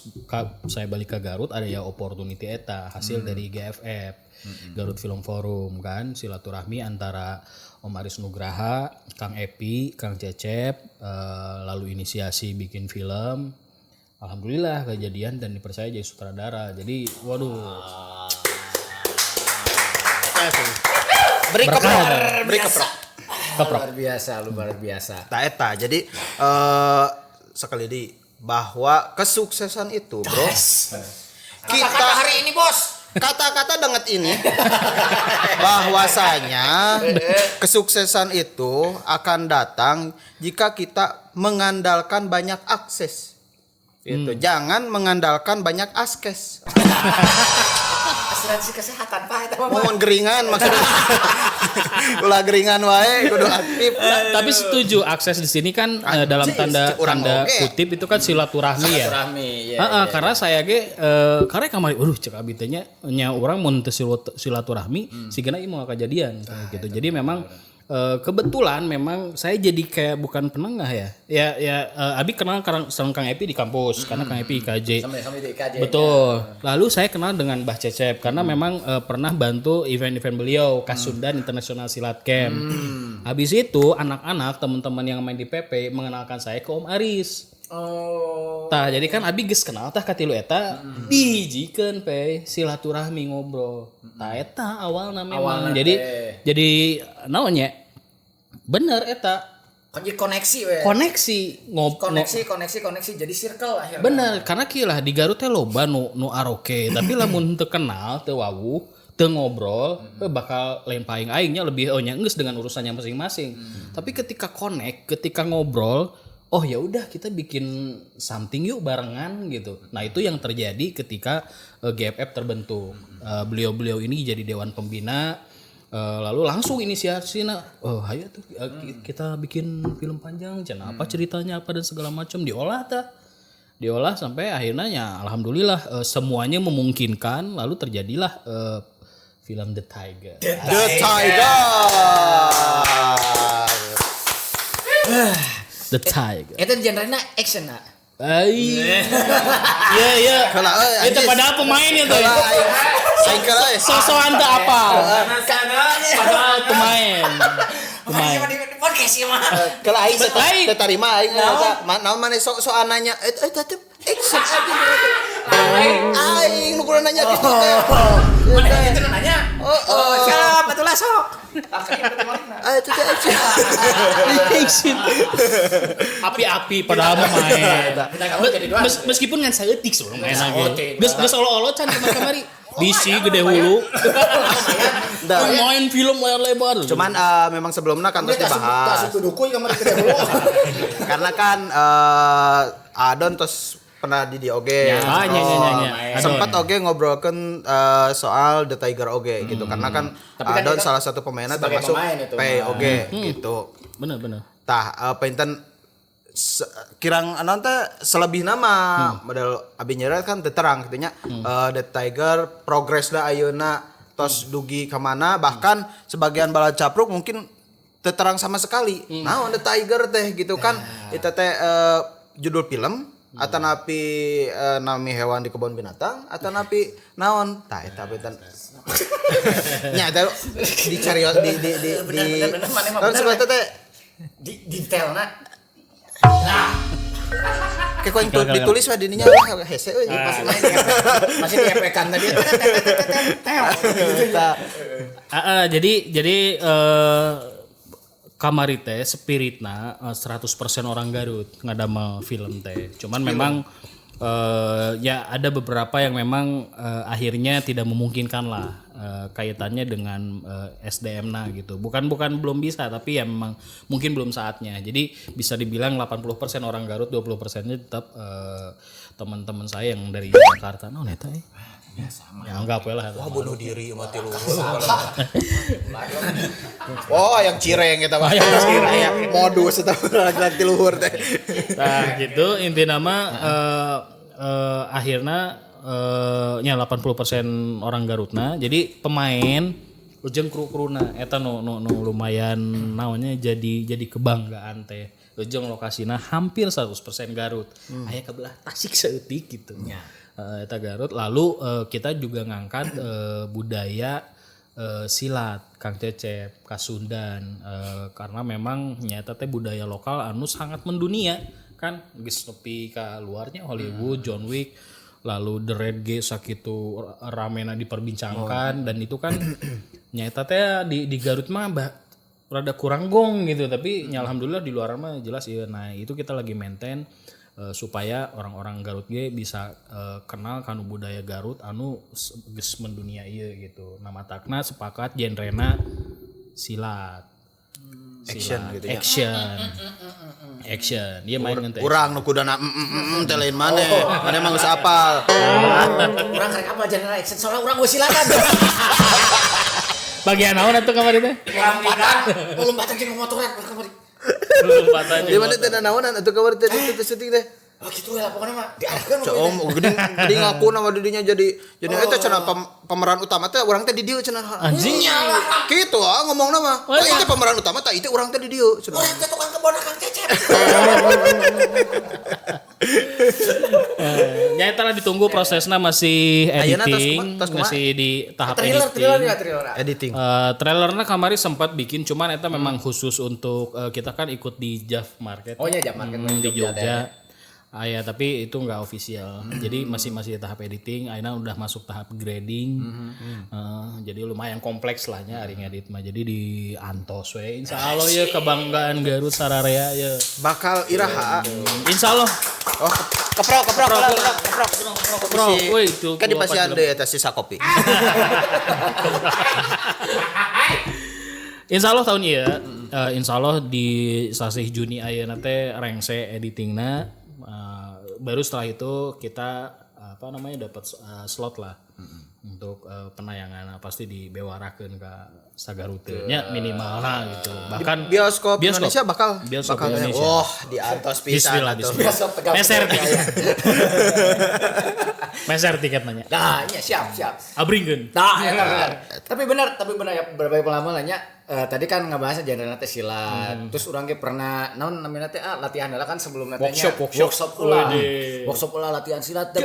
saya balik ke Garut ada ya opportunity eta hasil dari GFF Garut Film Forum kan, silaturahmi antara Om Aris Nugraha, Kang Epi, Kang Cecep, lalu inisiasi bikin film. Alhamdulillah kejadian dan dipercaya jadi sutradara. Jadi waduh. Beri keprok. Luar biasa, luar biasa. Nah, eta. Jadi sekali di bahwa kesuksesan itu, bro. Kita hari ini, Bos. Kata-kata danget ini bahwasanya kesuksesan itu akan datang jika kita mengandalkan banyak akses. Gitu. Jangan mengandalkan banyak askes. Asuransi kesehatan Pak eta mah. Mohon geringan maksudnya. Ulah geringan wae kudu aktif. Tapi setuju akses di sini kan dalam Anjing, tanda urang tanda oge. kutip itu kan silaturahmi ya. Silaturahmi, iya, Heeh, iya. karena saya ge karena kamari waduh cek abi teh nya nya urang mun teu silaturahmi sigana ieu moal kajadian kayak gitu. Jadi memang kebetulan memang saya jadi kayak bukan penengah ya. Ya ya abi kenal sama Kang Epi di kampus karena Kang Epi IKJ. Sampai sampai di IKJ. Betul. Lalu saya kenal dengan Mbah Cecep karena memang pernah bantu event-event beliau Kasundan International Silat Camp. Habis itu anak-anak teman-teman yang main di PP mengenalkan saya ke Om Aris. Oh. Tah, jadi kan abi geus kenal tah katilu eta dihijikeun pe silaturahmi ngobrol. Tah eta awalna memang. Awalna Jadi teh. jadi naon nya? Bener eta Jadi koneksi we. koneksi Koneksi, koneksi, koneksi jadi circle akhirnya. Bener, karena kieu lah di Garut teh loba nu nu aroke, tapi lamun teu kenal, teu wawuh, teu ngobrol, bakal lain paing aingnya lebih oh nya geus dengan urusannya masing-masing. Tapi ketika connect, ketika ngobrol, oh ya udah kita bikin something yuk barengan gitu. Nah, itu yang terjadi ketika GFF terbentuk. Beliau-beliau ini jadi dewan pembina. Lalu langsung inisiasi nah, oh ayo tuh kita bikin film panjang, cenah apa ceritanya apa dan segala macam diolah tah. Diolah sampai akhirnya ya alhamdulillah semuanya memungkinkan lalu terjadilah film The Tiger. The Tiger. The Tiger. Eta genrena action nah. Ai. Iya iya. Kalau euy Itu padahal pemainnya tuh. Kalau aing aing kalau euy. Sosokan teu apa. Padahal pemain. Pemain. Makanya di podcast ieu mah. Kalau aing Lain. teu tarima aing eta naon maneh sok sok nanya eta eta teh action aja. Aing nu kudu nanya gitu teh. Mana itu nu nanya? Oh, oh. Siap, atulah sok. Ah itu teh action. Action. Api-api padahal mah main. Kita kamu jadi dua. Meskipun ngan saeutik sebenarnya main Saeutik. ge. Geus geus olo-olo can kamari-kamari. Bisi gede hulu. Dah. Main film layar lebar. Cuman memang sebelumnya kan terus dibahas. Asup duku kamari gede hulu. Karena kan Adon terus pernah di oge. Ya, nya, nya, nya, nya. Adon. Sempat oge ngobrolkeun soal The Tiger oge gitu karena kan Tapi kan Adon kita salah satu pemainnya sebagai termasuk pemain itu P mah. oge gitu. Bener bener. Tah penten kirang anon teh selebih nama model abi nyeret kan teu terang gitu nya. The Tiger progresna ayeuna tos dugi ka mana bahkan sebagian bala capruk mungkin teu terang sama sekali. Naon The Tiger teh gitu kan itu teh judul film atau napi nami hewan di kebun binatang atau napi naon tah eta beten nya eta dicari di Bener, bener, bener, mana mah Naon bener, sebetulnya teh Di detailna. kayak kau yang ditulis wah dininya lah hese euy. Masih main di masih di epekan tadi. Tah. Jadi kamari teh spiritna 100% orang Garut ngadamel film teh. Cuman memang ya ada beberapa yang memang akhirnya tidak memungkinkan lah kaitannya dengan SDM-na gitu. Bukan bukan belum bisa tapi ya memang mungkin belum saatnya. Jadi bisa dibilang 80% orang Garut, 20%-nya tetap teman-teman saya yang dari Jakarta. Naon eta eh? Ya anggap we lah. Wah bunuh diri mati lu. Oh yang cireng eta mah. Yang cireng. Modus eta lagi luhur teh. Nah, gitu inti nama akhirnya nya 80% orang Garutna. Jadi pemain ujung kru-kruna eta nu nu nu lumayan naonnya jadi kebanggaan teh. Ujung lokasina hampir 100% Garut. Aya kebelah Tasik saeutik gitu. Eta Garut. Lalu kita juga ngangkat budaya silat Kang Cecep, Kasundan karena memang nyata teh budaya lokal anu sangat mendunia kan geus nepi ka luarnya Hollywood, John Wick, lalu The Red G sakitu ramena diperbincangkan dan itu kan nyata teh di Garut mah rada kurang gong gitu tapi ya alhamdulillah di luar mah jelas iya. Nah, itu kita lagi maintain Supaya orang-orang Garut ge bisa kenal kanu budaya Garut anu geus mendunia ieu gitu. Nah matakna sepakat genrena silat. Action Silat. gitu ya. Action. Action. Dia main ngan teh. Urang nu kudana teh lain maneh. Maneh mah geus apal. Urang karek apa genre action soalnya urang geus silatan. Bagian naon atuh kamari teh? Lompatan, lompatan jeung motoran kamari. Lompatan. Di mana teh naonan atuh kamari teh teh syuting teh. Oh gitu lah pokoknya mah diarahkeun Cek om geuning geuning ngaku nama didinya jadi eta cenah pemeran utama teh urang teh di dieu cenah. Anjing. Kitu ah ngomongna mah. Oh, Tah ieu teh pemeran utama tah ieu teh urang teh di dieu cenah. Urang teh tukang kebon Kang Cecep. Ya eta lah ditunggu prosesnya masih Ayeuna tos editing, kumaha? Tos kumaha? masih di tahap Trailer, editing. trailer ya trailer. Editing. Trailernya kamari sempat bikin, cuman eta memang khusus untuk kita kan ikut di Jav Market. Oh iya Jav Market Di Jogja Jogja. Ah ya, tapi itu nggak official. Jadi masih masih tahap editing. Ayeuna udah masuk tahap grading. Jadi lumayan kompleks lah nya ari ngedit mah. Jadi di antos we. Insya Allah ya kebanggaan Garut sararea ya. Bakal iraha. Insya Allah. Oh, keprok keprok keprok keprok. Keprok. Woi, itu Kan di pasian deui eta sisa kopi. Insya Allah tahun ieu, insya Allah di sasih Juni ayeuna teh rengse editingna. Baru setelah itu kita apa namanya dapat slot lah untuk penayangan pasti dibewarakeun ka sagaruteu nya minimal lah gitu. Bahkan Bioskop Indonesia bakal Bioskop bakal Indonesia. Wah, di antos pisan. Bismillah, atuh. bismillah. Bioskop Tegal. Meser tiket. Meser tiket nanya. Nah, iya siap, siap. Abringkeun. Nah, ya, benar. Tapi benar ya berbagai pengalaman lah nya. Tadi kan ngebahas genre teh silat. Terus urang ge pernah naon namanya teh latihan lah kan sebelumnya teh nya. Workshop, workshop. Workshop ulah. Wede. Workshop ulah latihan silat.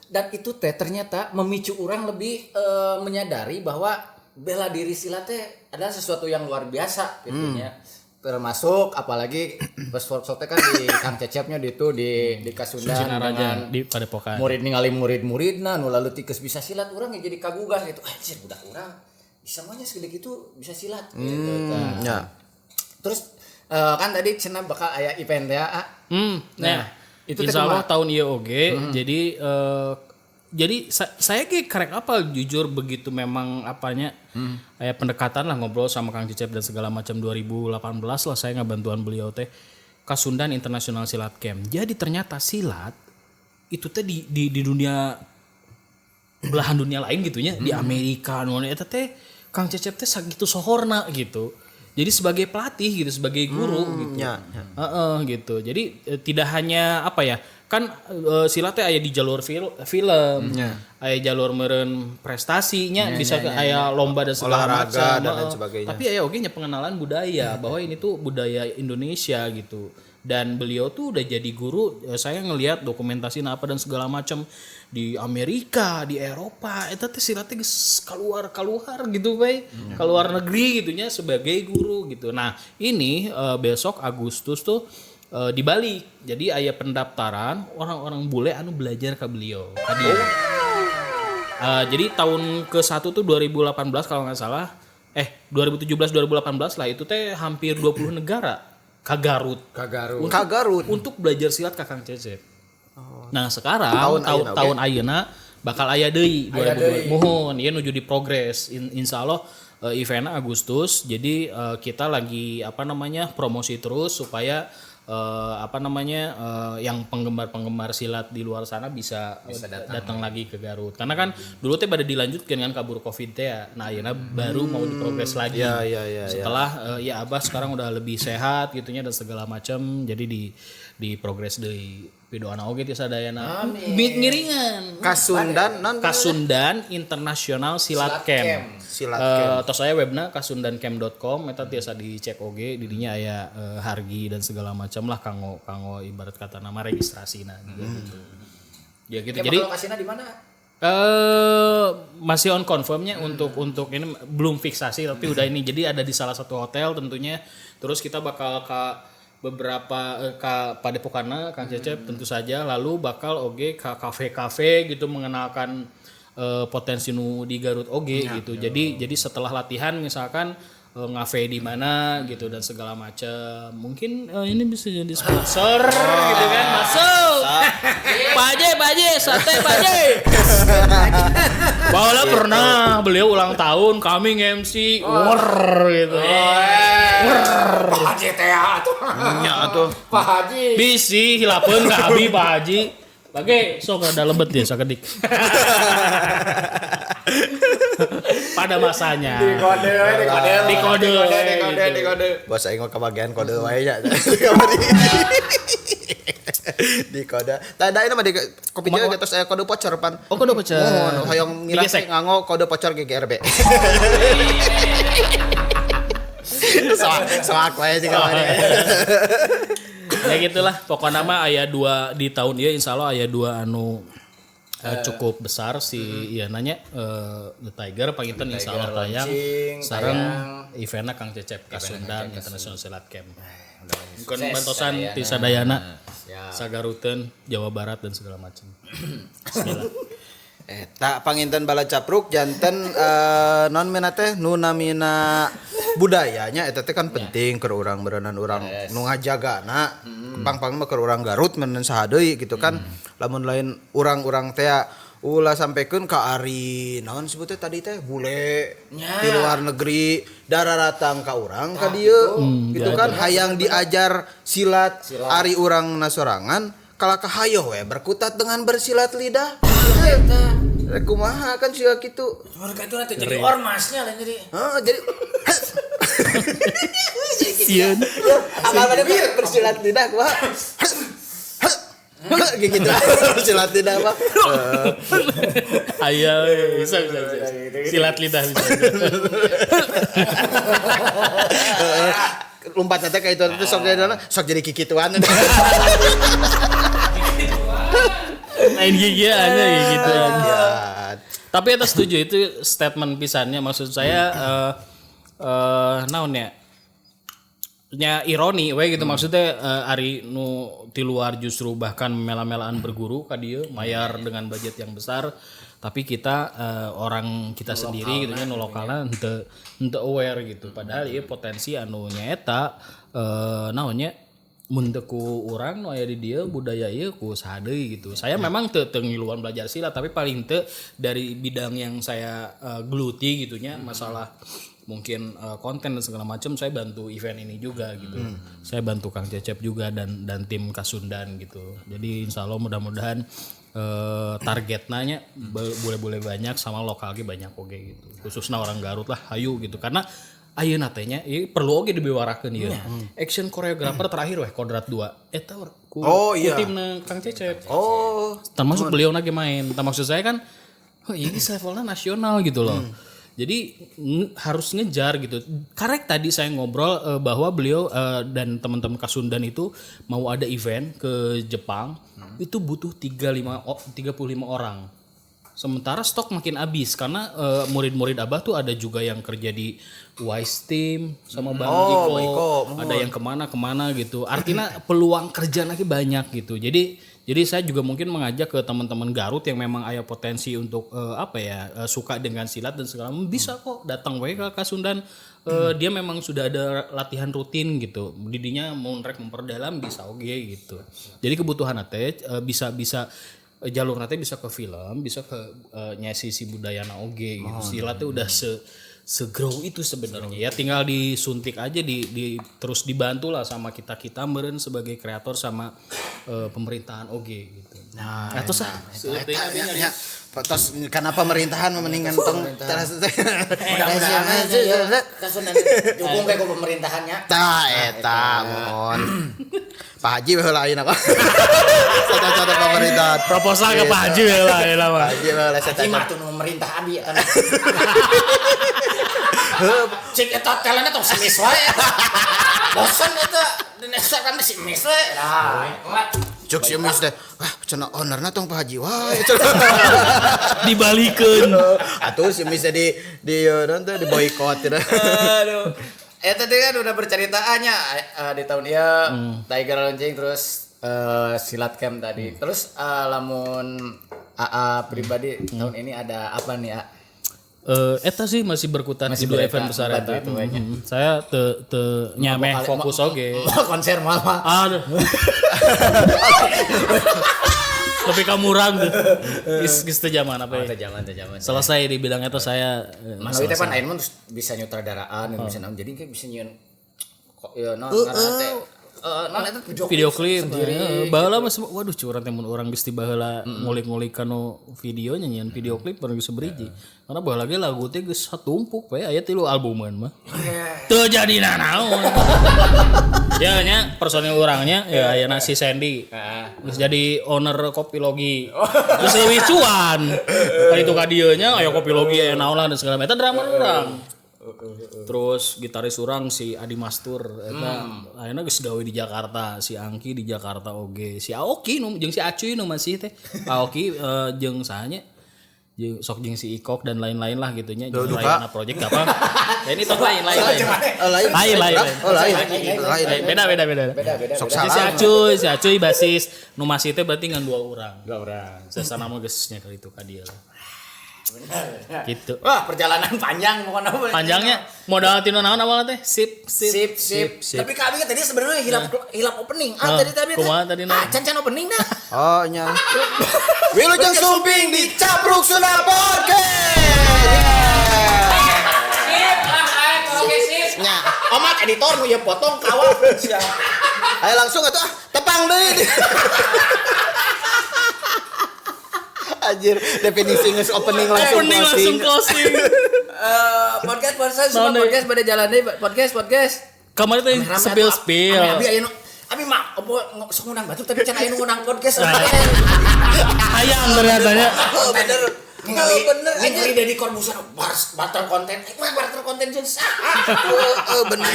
Dan itu teh ternyata memicu orang lebih menyadari bahwa bela diri silat teh adalah sesuatu yang luar biasa gitu nya. Termasuk apalagi pas workshop teh kan di Kang Cecepnya di itu di Kasundan Raja dengan di Padepokan. murid ningali murid-muridna nu lalu tikes bisa silat urang ya jadi kagugah gitu. Anjir budak urang bisa mah nya segede gitu bisa silat gitu. Tah. Ya. Terus kan tadi cenah bakal aya event ya. Ah. Nah, itu teh insya Allah kumaha? tahun ieu oge. Jadi jadi saya ge karek apal jujur begitu memang apanya aya pendekatan lah ngobrol sama Kang Cecep dan segala macam 2018 lah saya ngabantuan beliau teh Kasundan International Silat Camp. Jadi ternyata silat itu teh di dunia belahan dunia lain gitunya di Amerika nu eta teh Kang Cecep teh sagitu sohorna gitu. Jadi sebagai pelatih gitu, sebagai guru gitu. Ya, ya. Heeh, gitu. Jadi tidak hanya apa ya? Kan silat teh aya di jalur film, aya jalur meureun prestasinya, bisa ke aya lomba dan segala Olahraga macam, dan lain heeh. sebagainya. Tapi aya oge nya pengenalan budaya bahwa ini tuh budaya Indonesia gitu. Dan beliau tuh udah jadi guru, saya ngelihat dokumentasi apa dan segala macam di Amerika, di Eropa, eta teh silatnya geus keluar-keluar gitu bae, keluar negeri gitunya sebagai guru gitu. Nah, ini besok Agustus tuh di Bali. Jadi aya pendaftaran orang-orang bule anu belajar ke beliau. Tadi. Jadi tahun ke-1 tuh 2018 kalau nggak salah, 2017 2018 lah itu teh hampir 20 negara ke Garut. Ka Garut. Untuk, Ka Garut. Untuk belajar silat ka Kang Cecep. Nah, sekarang Tahun tahun ayeuna, ayeuna bakal aya deui Aya deui. 2020. Muhun, ieu nuju di progres. Insya Allah eventnya Agustus. Jadi kita lagi apa namanya promosi terus supaya apa namanya yang penggemar-penggemar silat di luar sana bisa, datang lagi ke Garut. Karena kan dulu teh pada dilanjutkan kan kabur Covid teh ya. Nah, ayeuna baru mau diprogres lagi. Ya, ya, ya, ya. Setelah ya Abah sekarang udah lebih sehat gitunya dan segala macam. Jadi di progres deui pidoana oge ti sadayana. Ngiringan. Kasundan non Kasundan International Silat, Silat Camp. Camp. Silat Camp. Tos saya webna kasundancamp.com eta tiasa dicek oge di dinya aya hargi dan segala macam lah kanggo kanggo ibarat kata nama registrasina juga gitu. Ya gitu. Jadi Jadi lokasinya di mana? Masih on confirmnya untuk ini belum fiksasi tapi udah ini. Jadi ada di salah satu hotel tentunya. Terus kita bakal ke beberapa ke Padepokana Kang Cecep tentu saja, lalu bakal oge ke kafe-kafe gitu mengenalkan potensi nu di Garut oge gitu. Jadi setelah latihan misalkan Ngafe di mana gitu dan segala macam. Mungkin ini bisa jadi sponsor gitu kan. Masuk. Pak Haji, sate Pak Haji. Bahwa pernah beliau ulang tahun kami nge-MC war gitu. Pak Haji teh atuh. Nya atuh. Pak Haji. Bisi hilapeun ka abi Pak Haji. Bage sok ada lebet ya sakedik. Pada masanya. Dikode. Bos aing mah kabagian kode wae nya. Di kode. Tah da mah di Kopi Jaya geus aya kode pocor pan. Oh, kode pocor. Oh, hoyong ngiras nganggo kode pocor GGRB. Soak wae sih kamari. Ya gitulah, pokoknya mah aya 2 di tahun ieu insyaallah aya 2 anu cukup besar si ieu nanya The Tiger panginten insyaallah tayang sareng eventna Kang Cecep Kasundan International Silat Camp. Bukan bantosan ti sadayana sagaruteun Jawa Barat dan segala macam. Bismillah. Tak panginten bala capruk janten non mina teh nu namina budayanya eta teh kan penting keur urang beureunan urang nu ngajagana pang-pang mah keur urang Garut meureun saha deui gitu kan lamun lain urang-urang teh ulah sampekeun ka ari naon sebutnya tadi teh bule di luar negeri dararatang ka urang ka dieu gitu kan hayang diajar silat ari urang nasorangan kalah kahayo we berkutat dengan bersilat lidah. Eta kumaha kan sia kitu. Mereka itu nanti jadi ormasnya lah jadi. Heeh, jadi sieun. Apa mana bersilat lidah kumaha? Gitu. Bersilat lidah apa? Ayo bisa. Silat lidah bisa. Lompat teh ka itu sok jadi sok jadi kikituan. Lain gigi aja gitu. Tapi eta setuju itu statement pisannya maksud saya naon ya? Nya ironi we gitu maksudnya ari nu di luar justru bahkan mela-melaan berguru ka dieu mayar dengan budget yang besar tapi kita orang kita sendiri gitu nya nu lokalna henteu aware gitu padahal ieu potensi anu nyaeta naon nya mun teu ku urang nu aya di dieu budaya ieu ku saha deui gitu. Saya memang teu ngiluan belajar silat tapi paling teu dari bidang yang saya geluti gitu nya masalah mungkin konten dan segala macam saya bantu event ini juga gitu. Saya bantu Kang Cecep juga dan tim Kasundan gitu. Jadi insya Allah mudah-mudahan targetnya boleh-boleh banyak sama lokalnya banyak oge gitu. Khususnya orang Garut lah hayu gitu karena ayeuna teh nya ieu perlu oge dibiwarakeun ieu. Action choreographer terakhir weh Kodrat 2. Eta ku timna Kang Cecep. Oh, termasuk beliau lagi main. Tah maksud saya kan oh ini levelnya nasional gitu loh. Jadi harus ngejar gitu. Karena tadi saya ngobrol bahwa beliau dan teman-teman Kasundan itu mau ada event ke Jepang, itu butuh 35 orang. Sementara stok makin habis karena murid-murid Abah tuh ada juga yang kerja di Wise Team sama Bang Iko, ada yang kemana-kemana gitu. Artinya peluang kerja lagi banyak gitu. Jadi saya juga mungkin mengajak ke teman-teman Garut yang memang ada potensi untuk suka dengan silat dan segala macam bisa kok datang we ke Kasundan. Dia memang sudah ada latihan rutin gitu. Didinya mau rek memperdalam bisa oge gitu. Jadi kebutuhan teh bisa jalur nanti bisa ke film, bisa ke nyesi si budaya oge gitu. Silatnya udah segrow itu sebenarnya ya, tinggal disuntik aja di terus dibantu lah sama kita meureun sebagai kreator sama pemerintahan oge gitu. Nah, atau sah ya, tos karena pemerintahan mendingan tong teras mudah-mudahan ya Kasundan dukung ke pemerintahannya. Tah eta mohon. Pak Haji we heula ayeuna mah. Satu-satu pemerintahan. Proposal ke Pak Haji we heula ayeuna mah. Pak Haji we heula Haji mah tuh pemerintah abi eta. Cik eta talentna tong semis wae. Bosan eta dina kan si mis we. Nah, cuk si mis teh. Wah, cenah ownerna tong Pak Haji wae. Dibalikeun. Atuh si mis di naon teh di boikot cenah. Aduh. Tadi kan udah berceritaannya di tahun ieu Tiger launching terus silat camp tadi. Terus lamun AA pribadi tahun ini ada apa nih, A? Eta sih masih berkutat Masih di dua bereta, event besar bantu eta. itu we nya. Saya te nyameh fokus oge. Konser moal mah. Aduh. Lebih kamurang tuh. Geus teu zaman apa ya. Teu zaman teu zaman. Selesai di bidang itu saya Mang Awi teh pan ayeuna mah terus bisa nyutradaraan, bisa naon. Jadi kayak bisa nyieun kok ya naon ngaranna teh. Naon eta video klip sendiri. Baheula mah waduh curang teh mun urang geus ti baheula ngulik-ngulik kanu videonya nyieun video klip baru geus saberiji. Karena baheula ge lagu teh geus satumpuk we aya 3 albuman mah. Teu jadi nanaon. Ya nya personil urangnya ya ayeuna si Sandy. Geus jadi owner Kopi Logi. Geus leuwih cuan. Ka ditu ka dieu nya aya Kopi Logi aya naon lah dan segala macam. Eta drummer urang. Terus gitaris urang si Adi Mastur eta ayeuna geus gawe di Jakarta, si Angki di Jakarta oge, si Aoki nu jeung si Acuy nu masih teh. Aoki jeung sahanya jeung sok jeung si Ikok dan lain-lain lah gitu nya jeung Rayana Project apa. Ya ini tos lain lain. Lain. Lain lain. Oh, lain. Lain. Beda beda beda. Sok Si salah. Acuy, si Acuy basis nu masih teh berarti ngan 2 orang. 2 orang. Sesana mah geus nya kali itu ka dieu lah. Gitu. Wah, perjalanan panjang pokoknya. Panjangnya modal tinu naon awalnya teh? Sip sip. Sip, sip. Tapi kami tadi sebenarnya hilap opening. Ah, Nah, tadi tadi. kumaha tadi, nah? Ah, can opening dah. Oh, nya. Wilujeng Sumping di Capruk Sunda Podcast. Sip lah, oke sip. Nya. Omat editor nu ieu potong kawal. Ayo langsung atuh ah, tepang deui. Anjir, definisi geus opening langsung Opening langsung closing. Podcast podcast semua Naon deui? podcast pada jalan deui podcast podcast. Kamari teh Rame-rame spill atuh. spill. Ame abi aya nu abi mah opo sok ngundang batur tapi can aya nu ngundang podcast. Hayang ternyata nya. Oh, bener. Ningali Oh, bener ningali Deddy Corbuzier barter konten. Mah barter konten jeung saha? Heeh, bener.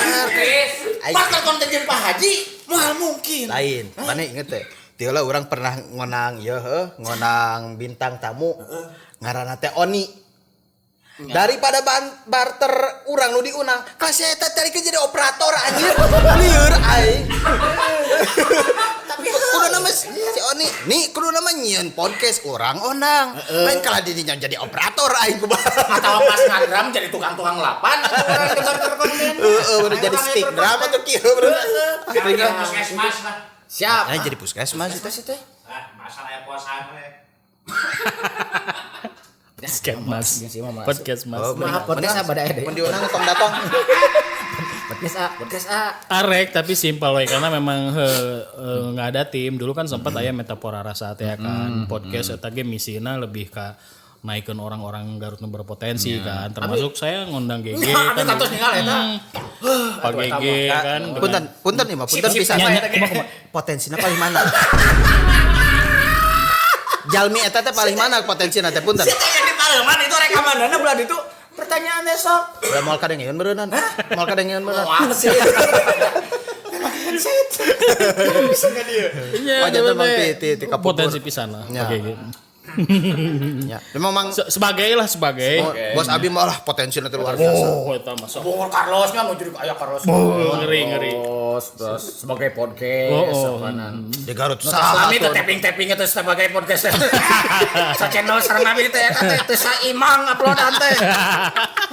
Barter konten jeung Pak Haji moal mungkin. Lain, mana inget teh? Tiula orang pernah ngonang ya heuh, ngonang bintang tamu. Ngaranna teh Oni. Daripada barter urang nu diundang, kelas eta tadi jadi operator anjir. Lieur aing. Tapi kudu nama si Oni, nih kudu nama nyieun podcast urang onang. Lain kalah didinya jadi operator aing kumaha. Atau pas ngadram jadi tukang-tukang lapan atau orang ke barter konten. Heeh, bener jadi stick drum atau kieu bener. Puskesmas lah. Siap. Nah, jadi puskesmas itu. Sih teh. Ah, masalah ya puasaan we. Podcast mas. Podcast mas. Maaf podcast A pada aya Mun diundang tong datang. Podcast A, podcast A. Arek tapi simpel we karena memang nggak ada tim. Dulu kan sempat aya Metapora Rasa teh kan podcast eta ge misina lebih ka naikeun orang-orang Garut nu berpotensi kan. Termasuk saya ngundang GG Abi kan. kantos ninggal eta. Pak GG kan. Punten, punten nih mah, punten pisan. Nya, nya, kumaha, kumaha. Potensina paling mana? Jalmi eta teh paling mana potensina teh punten. Si teh yang di parlemen itu rekamanana bulan itu pertanyaannya sok. Udah moal kadengeun meureunnan. Moal kadengeun meureunnan. Wah sih. Bisa nggak dia? Iya, Oh, jantan teh. Mang ti kapupur. Potensi pisan lah. Ya. Oke, gitu. Ya. Memang mang Sebagai lah sebagai. bos Abi mah lah potensina teh luar biasa. Oh, eta masuk. Bongor Carlosnya mau jadi kayak Carlos. Oh, ngeri ngeri. Terus, terus sebagai podcast, Oh, oh. apanan. Di Garut saha Kami tuh. teh tapping-tapping itu sebagai podcast. Sa channel sareng abi teh eta teh teh saimang uploadan teh.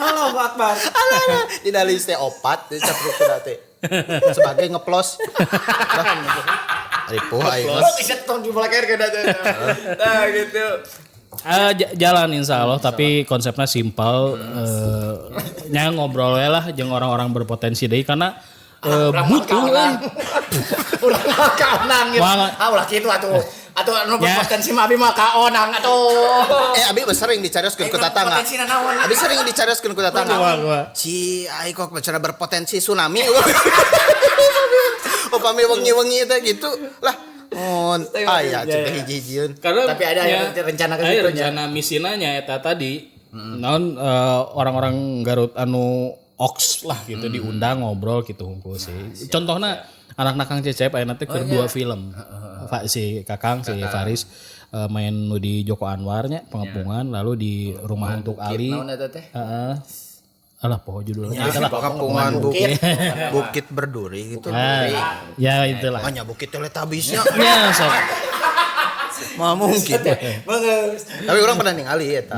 Allahu Akbar. Alah, alah. Dina list teh opat di capruk teh. Sebagai ngeplos. Ripuh aing. Oh, bisa tong jumlah air kada teh. Nah, gitu. Jalan insya Allah, tapi konsepnya simpel. Nya ngobrol we lah jeung orang-orang berpotensi deui karena butuh euy. Ulah mah kaonang gitu. Wah. Ah, ulah kitu atuh. Atuh anu Ya. berpotensi mah abi mah kaonang atuh. Abi mah sering dicarioskeun ku tatangga. Potensi naon? Abi sering dicarioskeun ku tatangga. Wah, wah. Ci, ai kok bicara berpotensi tsunami. Upami wengi-wengi teh gitu. Lah, mun aya cek hiji-hijieun. Karena Tapi ada ya, rencana ke aya situ nya. rencana misinanya eta tadi. Naon orang-orang Garut anu ox lah gitu diundang ngobrol gitu hungkul sih. Contohnya anak-anak Kang Cecep ayeuna teh keur dua film. Si Kakang si Faris main nu di Joko Anwar nya Pengepungan lalu di Rumah Untuk Ali. Naon eta teh? Heeh. Alah poho judulnya. Eta lah. Pengepungan bukit bukit berduri gitu. Nah, ya itulah. Hanya bukit Teletubbiesnya. Ya, sok. Moal mungkin. Tapi urang pernah ningali eta.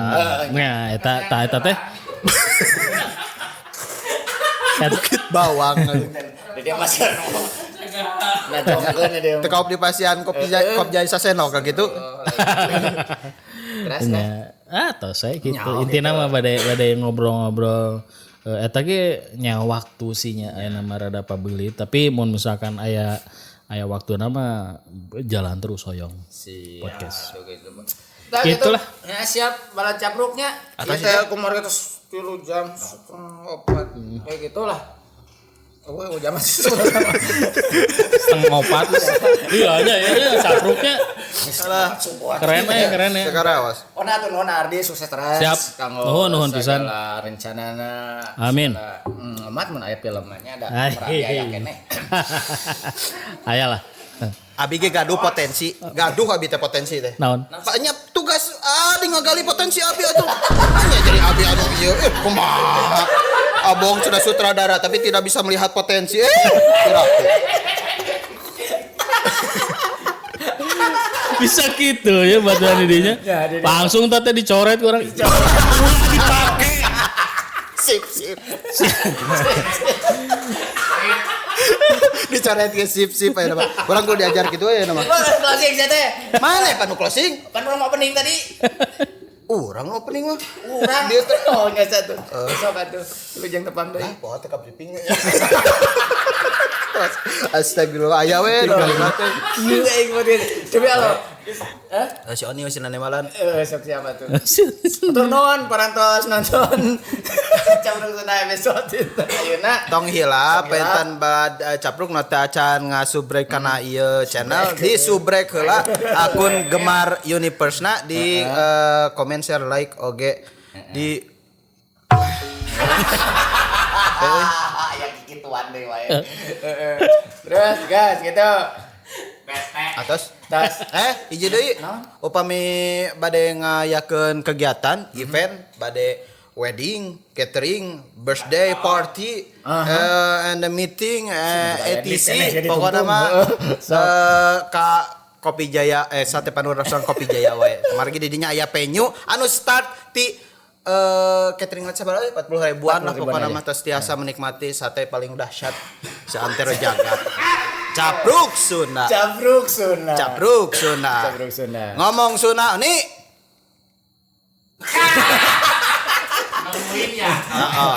Nah, eta ta eta teh. Bukit Bawang. Jadi masih nah, jongkeun dia. Teu kaop di pasian kopi jaya, kopi jaya sasenok gitu. Terus Ya, atau saya gitu. Intina mah bade bade ngobrol-ngobrol eta ge nya waktu sih nya aya nama rada pabeuli, tapi mun misalkan aya aya waktu nama jalan terus hoyong podcast. Nah, gitu. Gitulah. Ya, siap bala capruknya. Kita kemarin terus 3 jam 3:30 kayak gitulah. Oh, jam masih 3:30. Iya nya ya capruknya. Keren ya, keren ya. Sekarang awas. Ona tuh nuhun Ardi sukses terus. Siap. Kanggo Nuhun, nuhun pisan. segala rencanana. Amin. Mat mun aya filmnya ada Ai. Merapi aya keneh. Aya lah. Abi ge gaduh potensi, gaduh abi teh potensi teh. Naon? Banyak tugas di ngagali potensi abi atuh. Hanya jadi abi anu ieu kumaha. Abong sudah sutradara tapi tidak bisa melihat potensi. Kiraku. Bisa gitu ya batuan idenya. Langsung teh dicoret ku urang. Dipake. Sip sip. Dicoret ke sip sip aya nama. Urang kudu diajar kitu aya nama. Closing saya teh. Mana panu closing? Pan urang opening tadi. Urang opening mah. Urang. Dia teh Oh, nya satu. Sok atuh. Lu jeung tepang deui. Ah, poho teh ka briefing. Astagfirullah, aya we nu kalimat teh. Kieu aing mah demi Allah. Hah? Si Oni si Nane Malan. Sok siapa tuh? Tur nuhun parantos nonton Capruk Sunda episode ayeuna. Tong hilap pentan bad capruk nu teu acan ngasubrek kana ieu channel di subrek heula akun Gemar Universe na di komen share like oge di Ya gituan deui wae. Terus guys gitu. Atos Tas. Hiji deui upami bade ngayakeun kegiatan event bade wedding, catering, birthday party, and the meeting, etc. Pokoknya mah ka Kopi Jaya Sate Panur Restoran Kopi Jaya wae. Margi di dinya aya venue anu start ti catering sabaraha 40 ribuan lah pokoknya mah tos tiasa menikmati sate paling dahsyat seantero jagat. Capruk Sunda. Capruk Sunda. Capruk Sunda. Capruk Sunda. Ngomong Sunda nih. Nungguin ya. Heeh.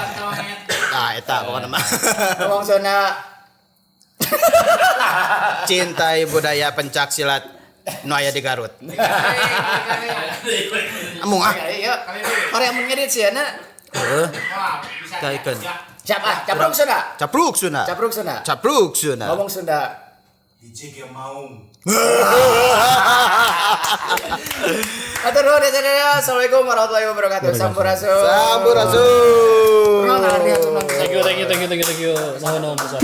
Nah, eta pokoknya mah. Ngomong Sunda. Cintai budaya pencak silat nu aya di Garut. Amung ah. Ayo. Korea mun ngedit sih na. Heeh. Taikeun. Siap ah, capruk Sunda. Capruk Sunda. Capruk Sunda. Capruk Sunda. Ngomong Sunda. DJ ge mau. Atur nuhun ya sadaya. Assalamualaikum warahmatullahi wabarakatuh. Sampurasun. Sampurasun. Nuhun, Ardi, atur nuhun. Thank you, thank you, thank you, thank you, thank you. Nuhun, nuhun pisan.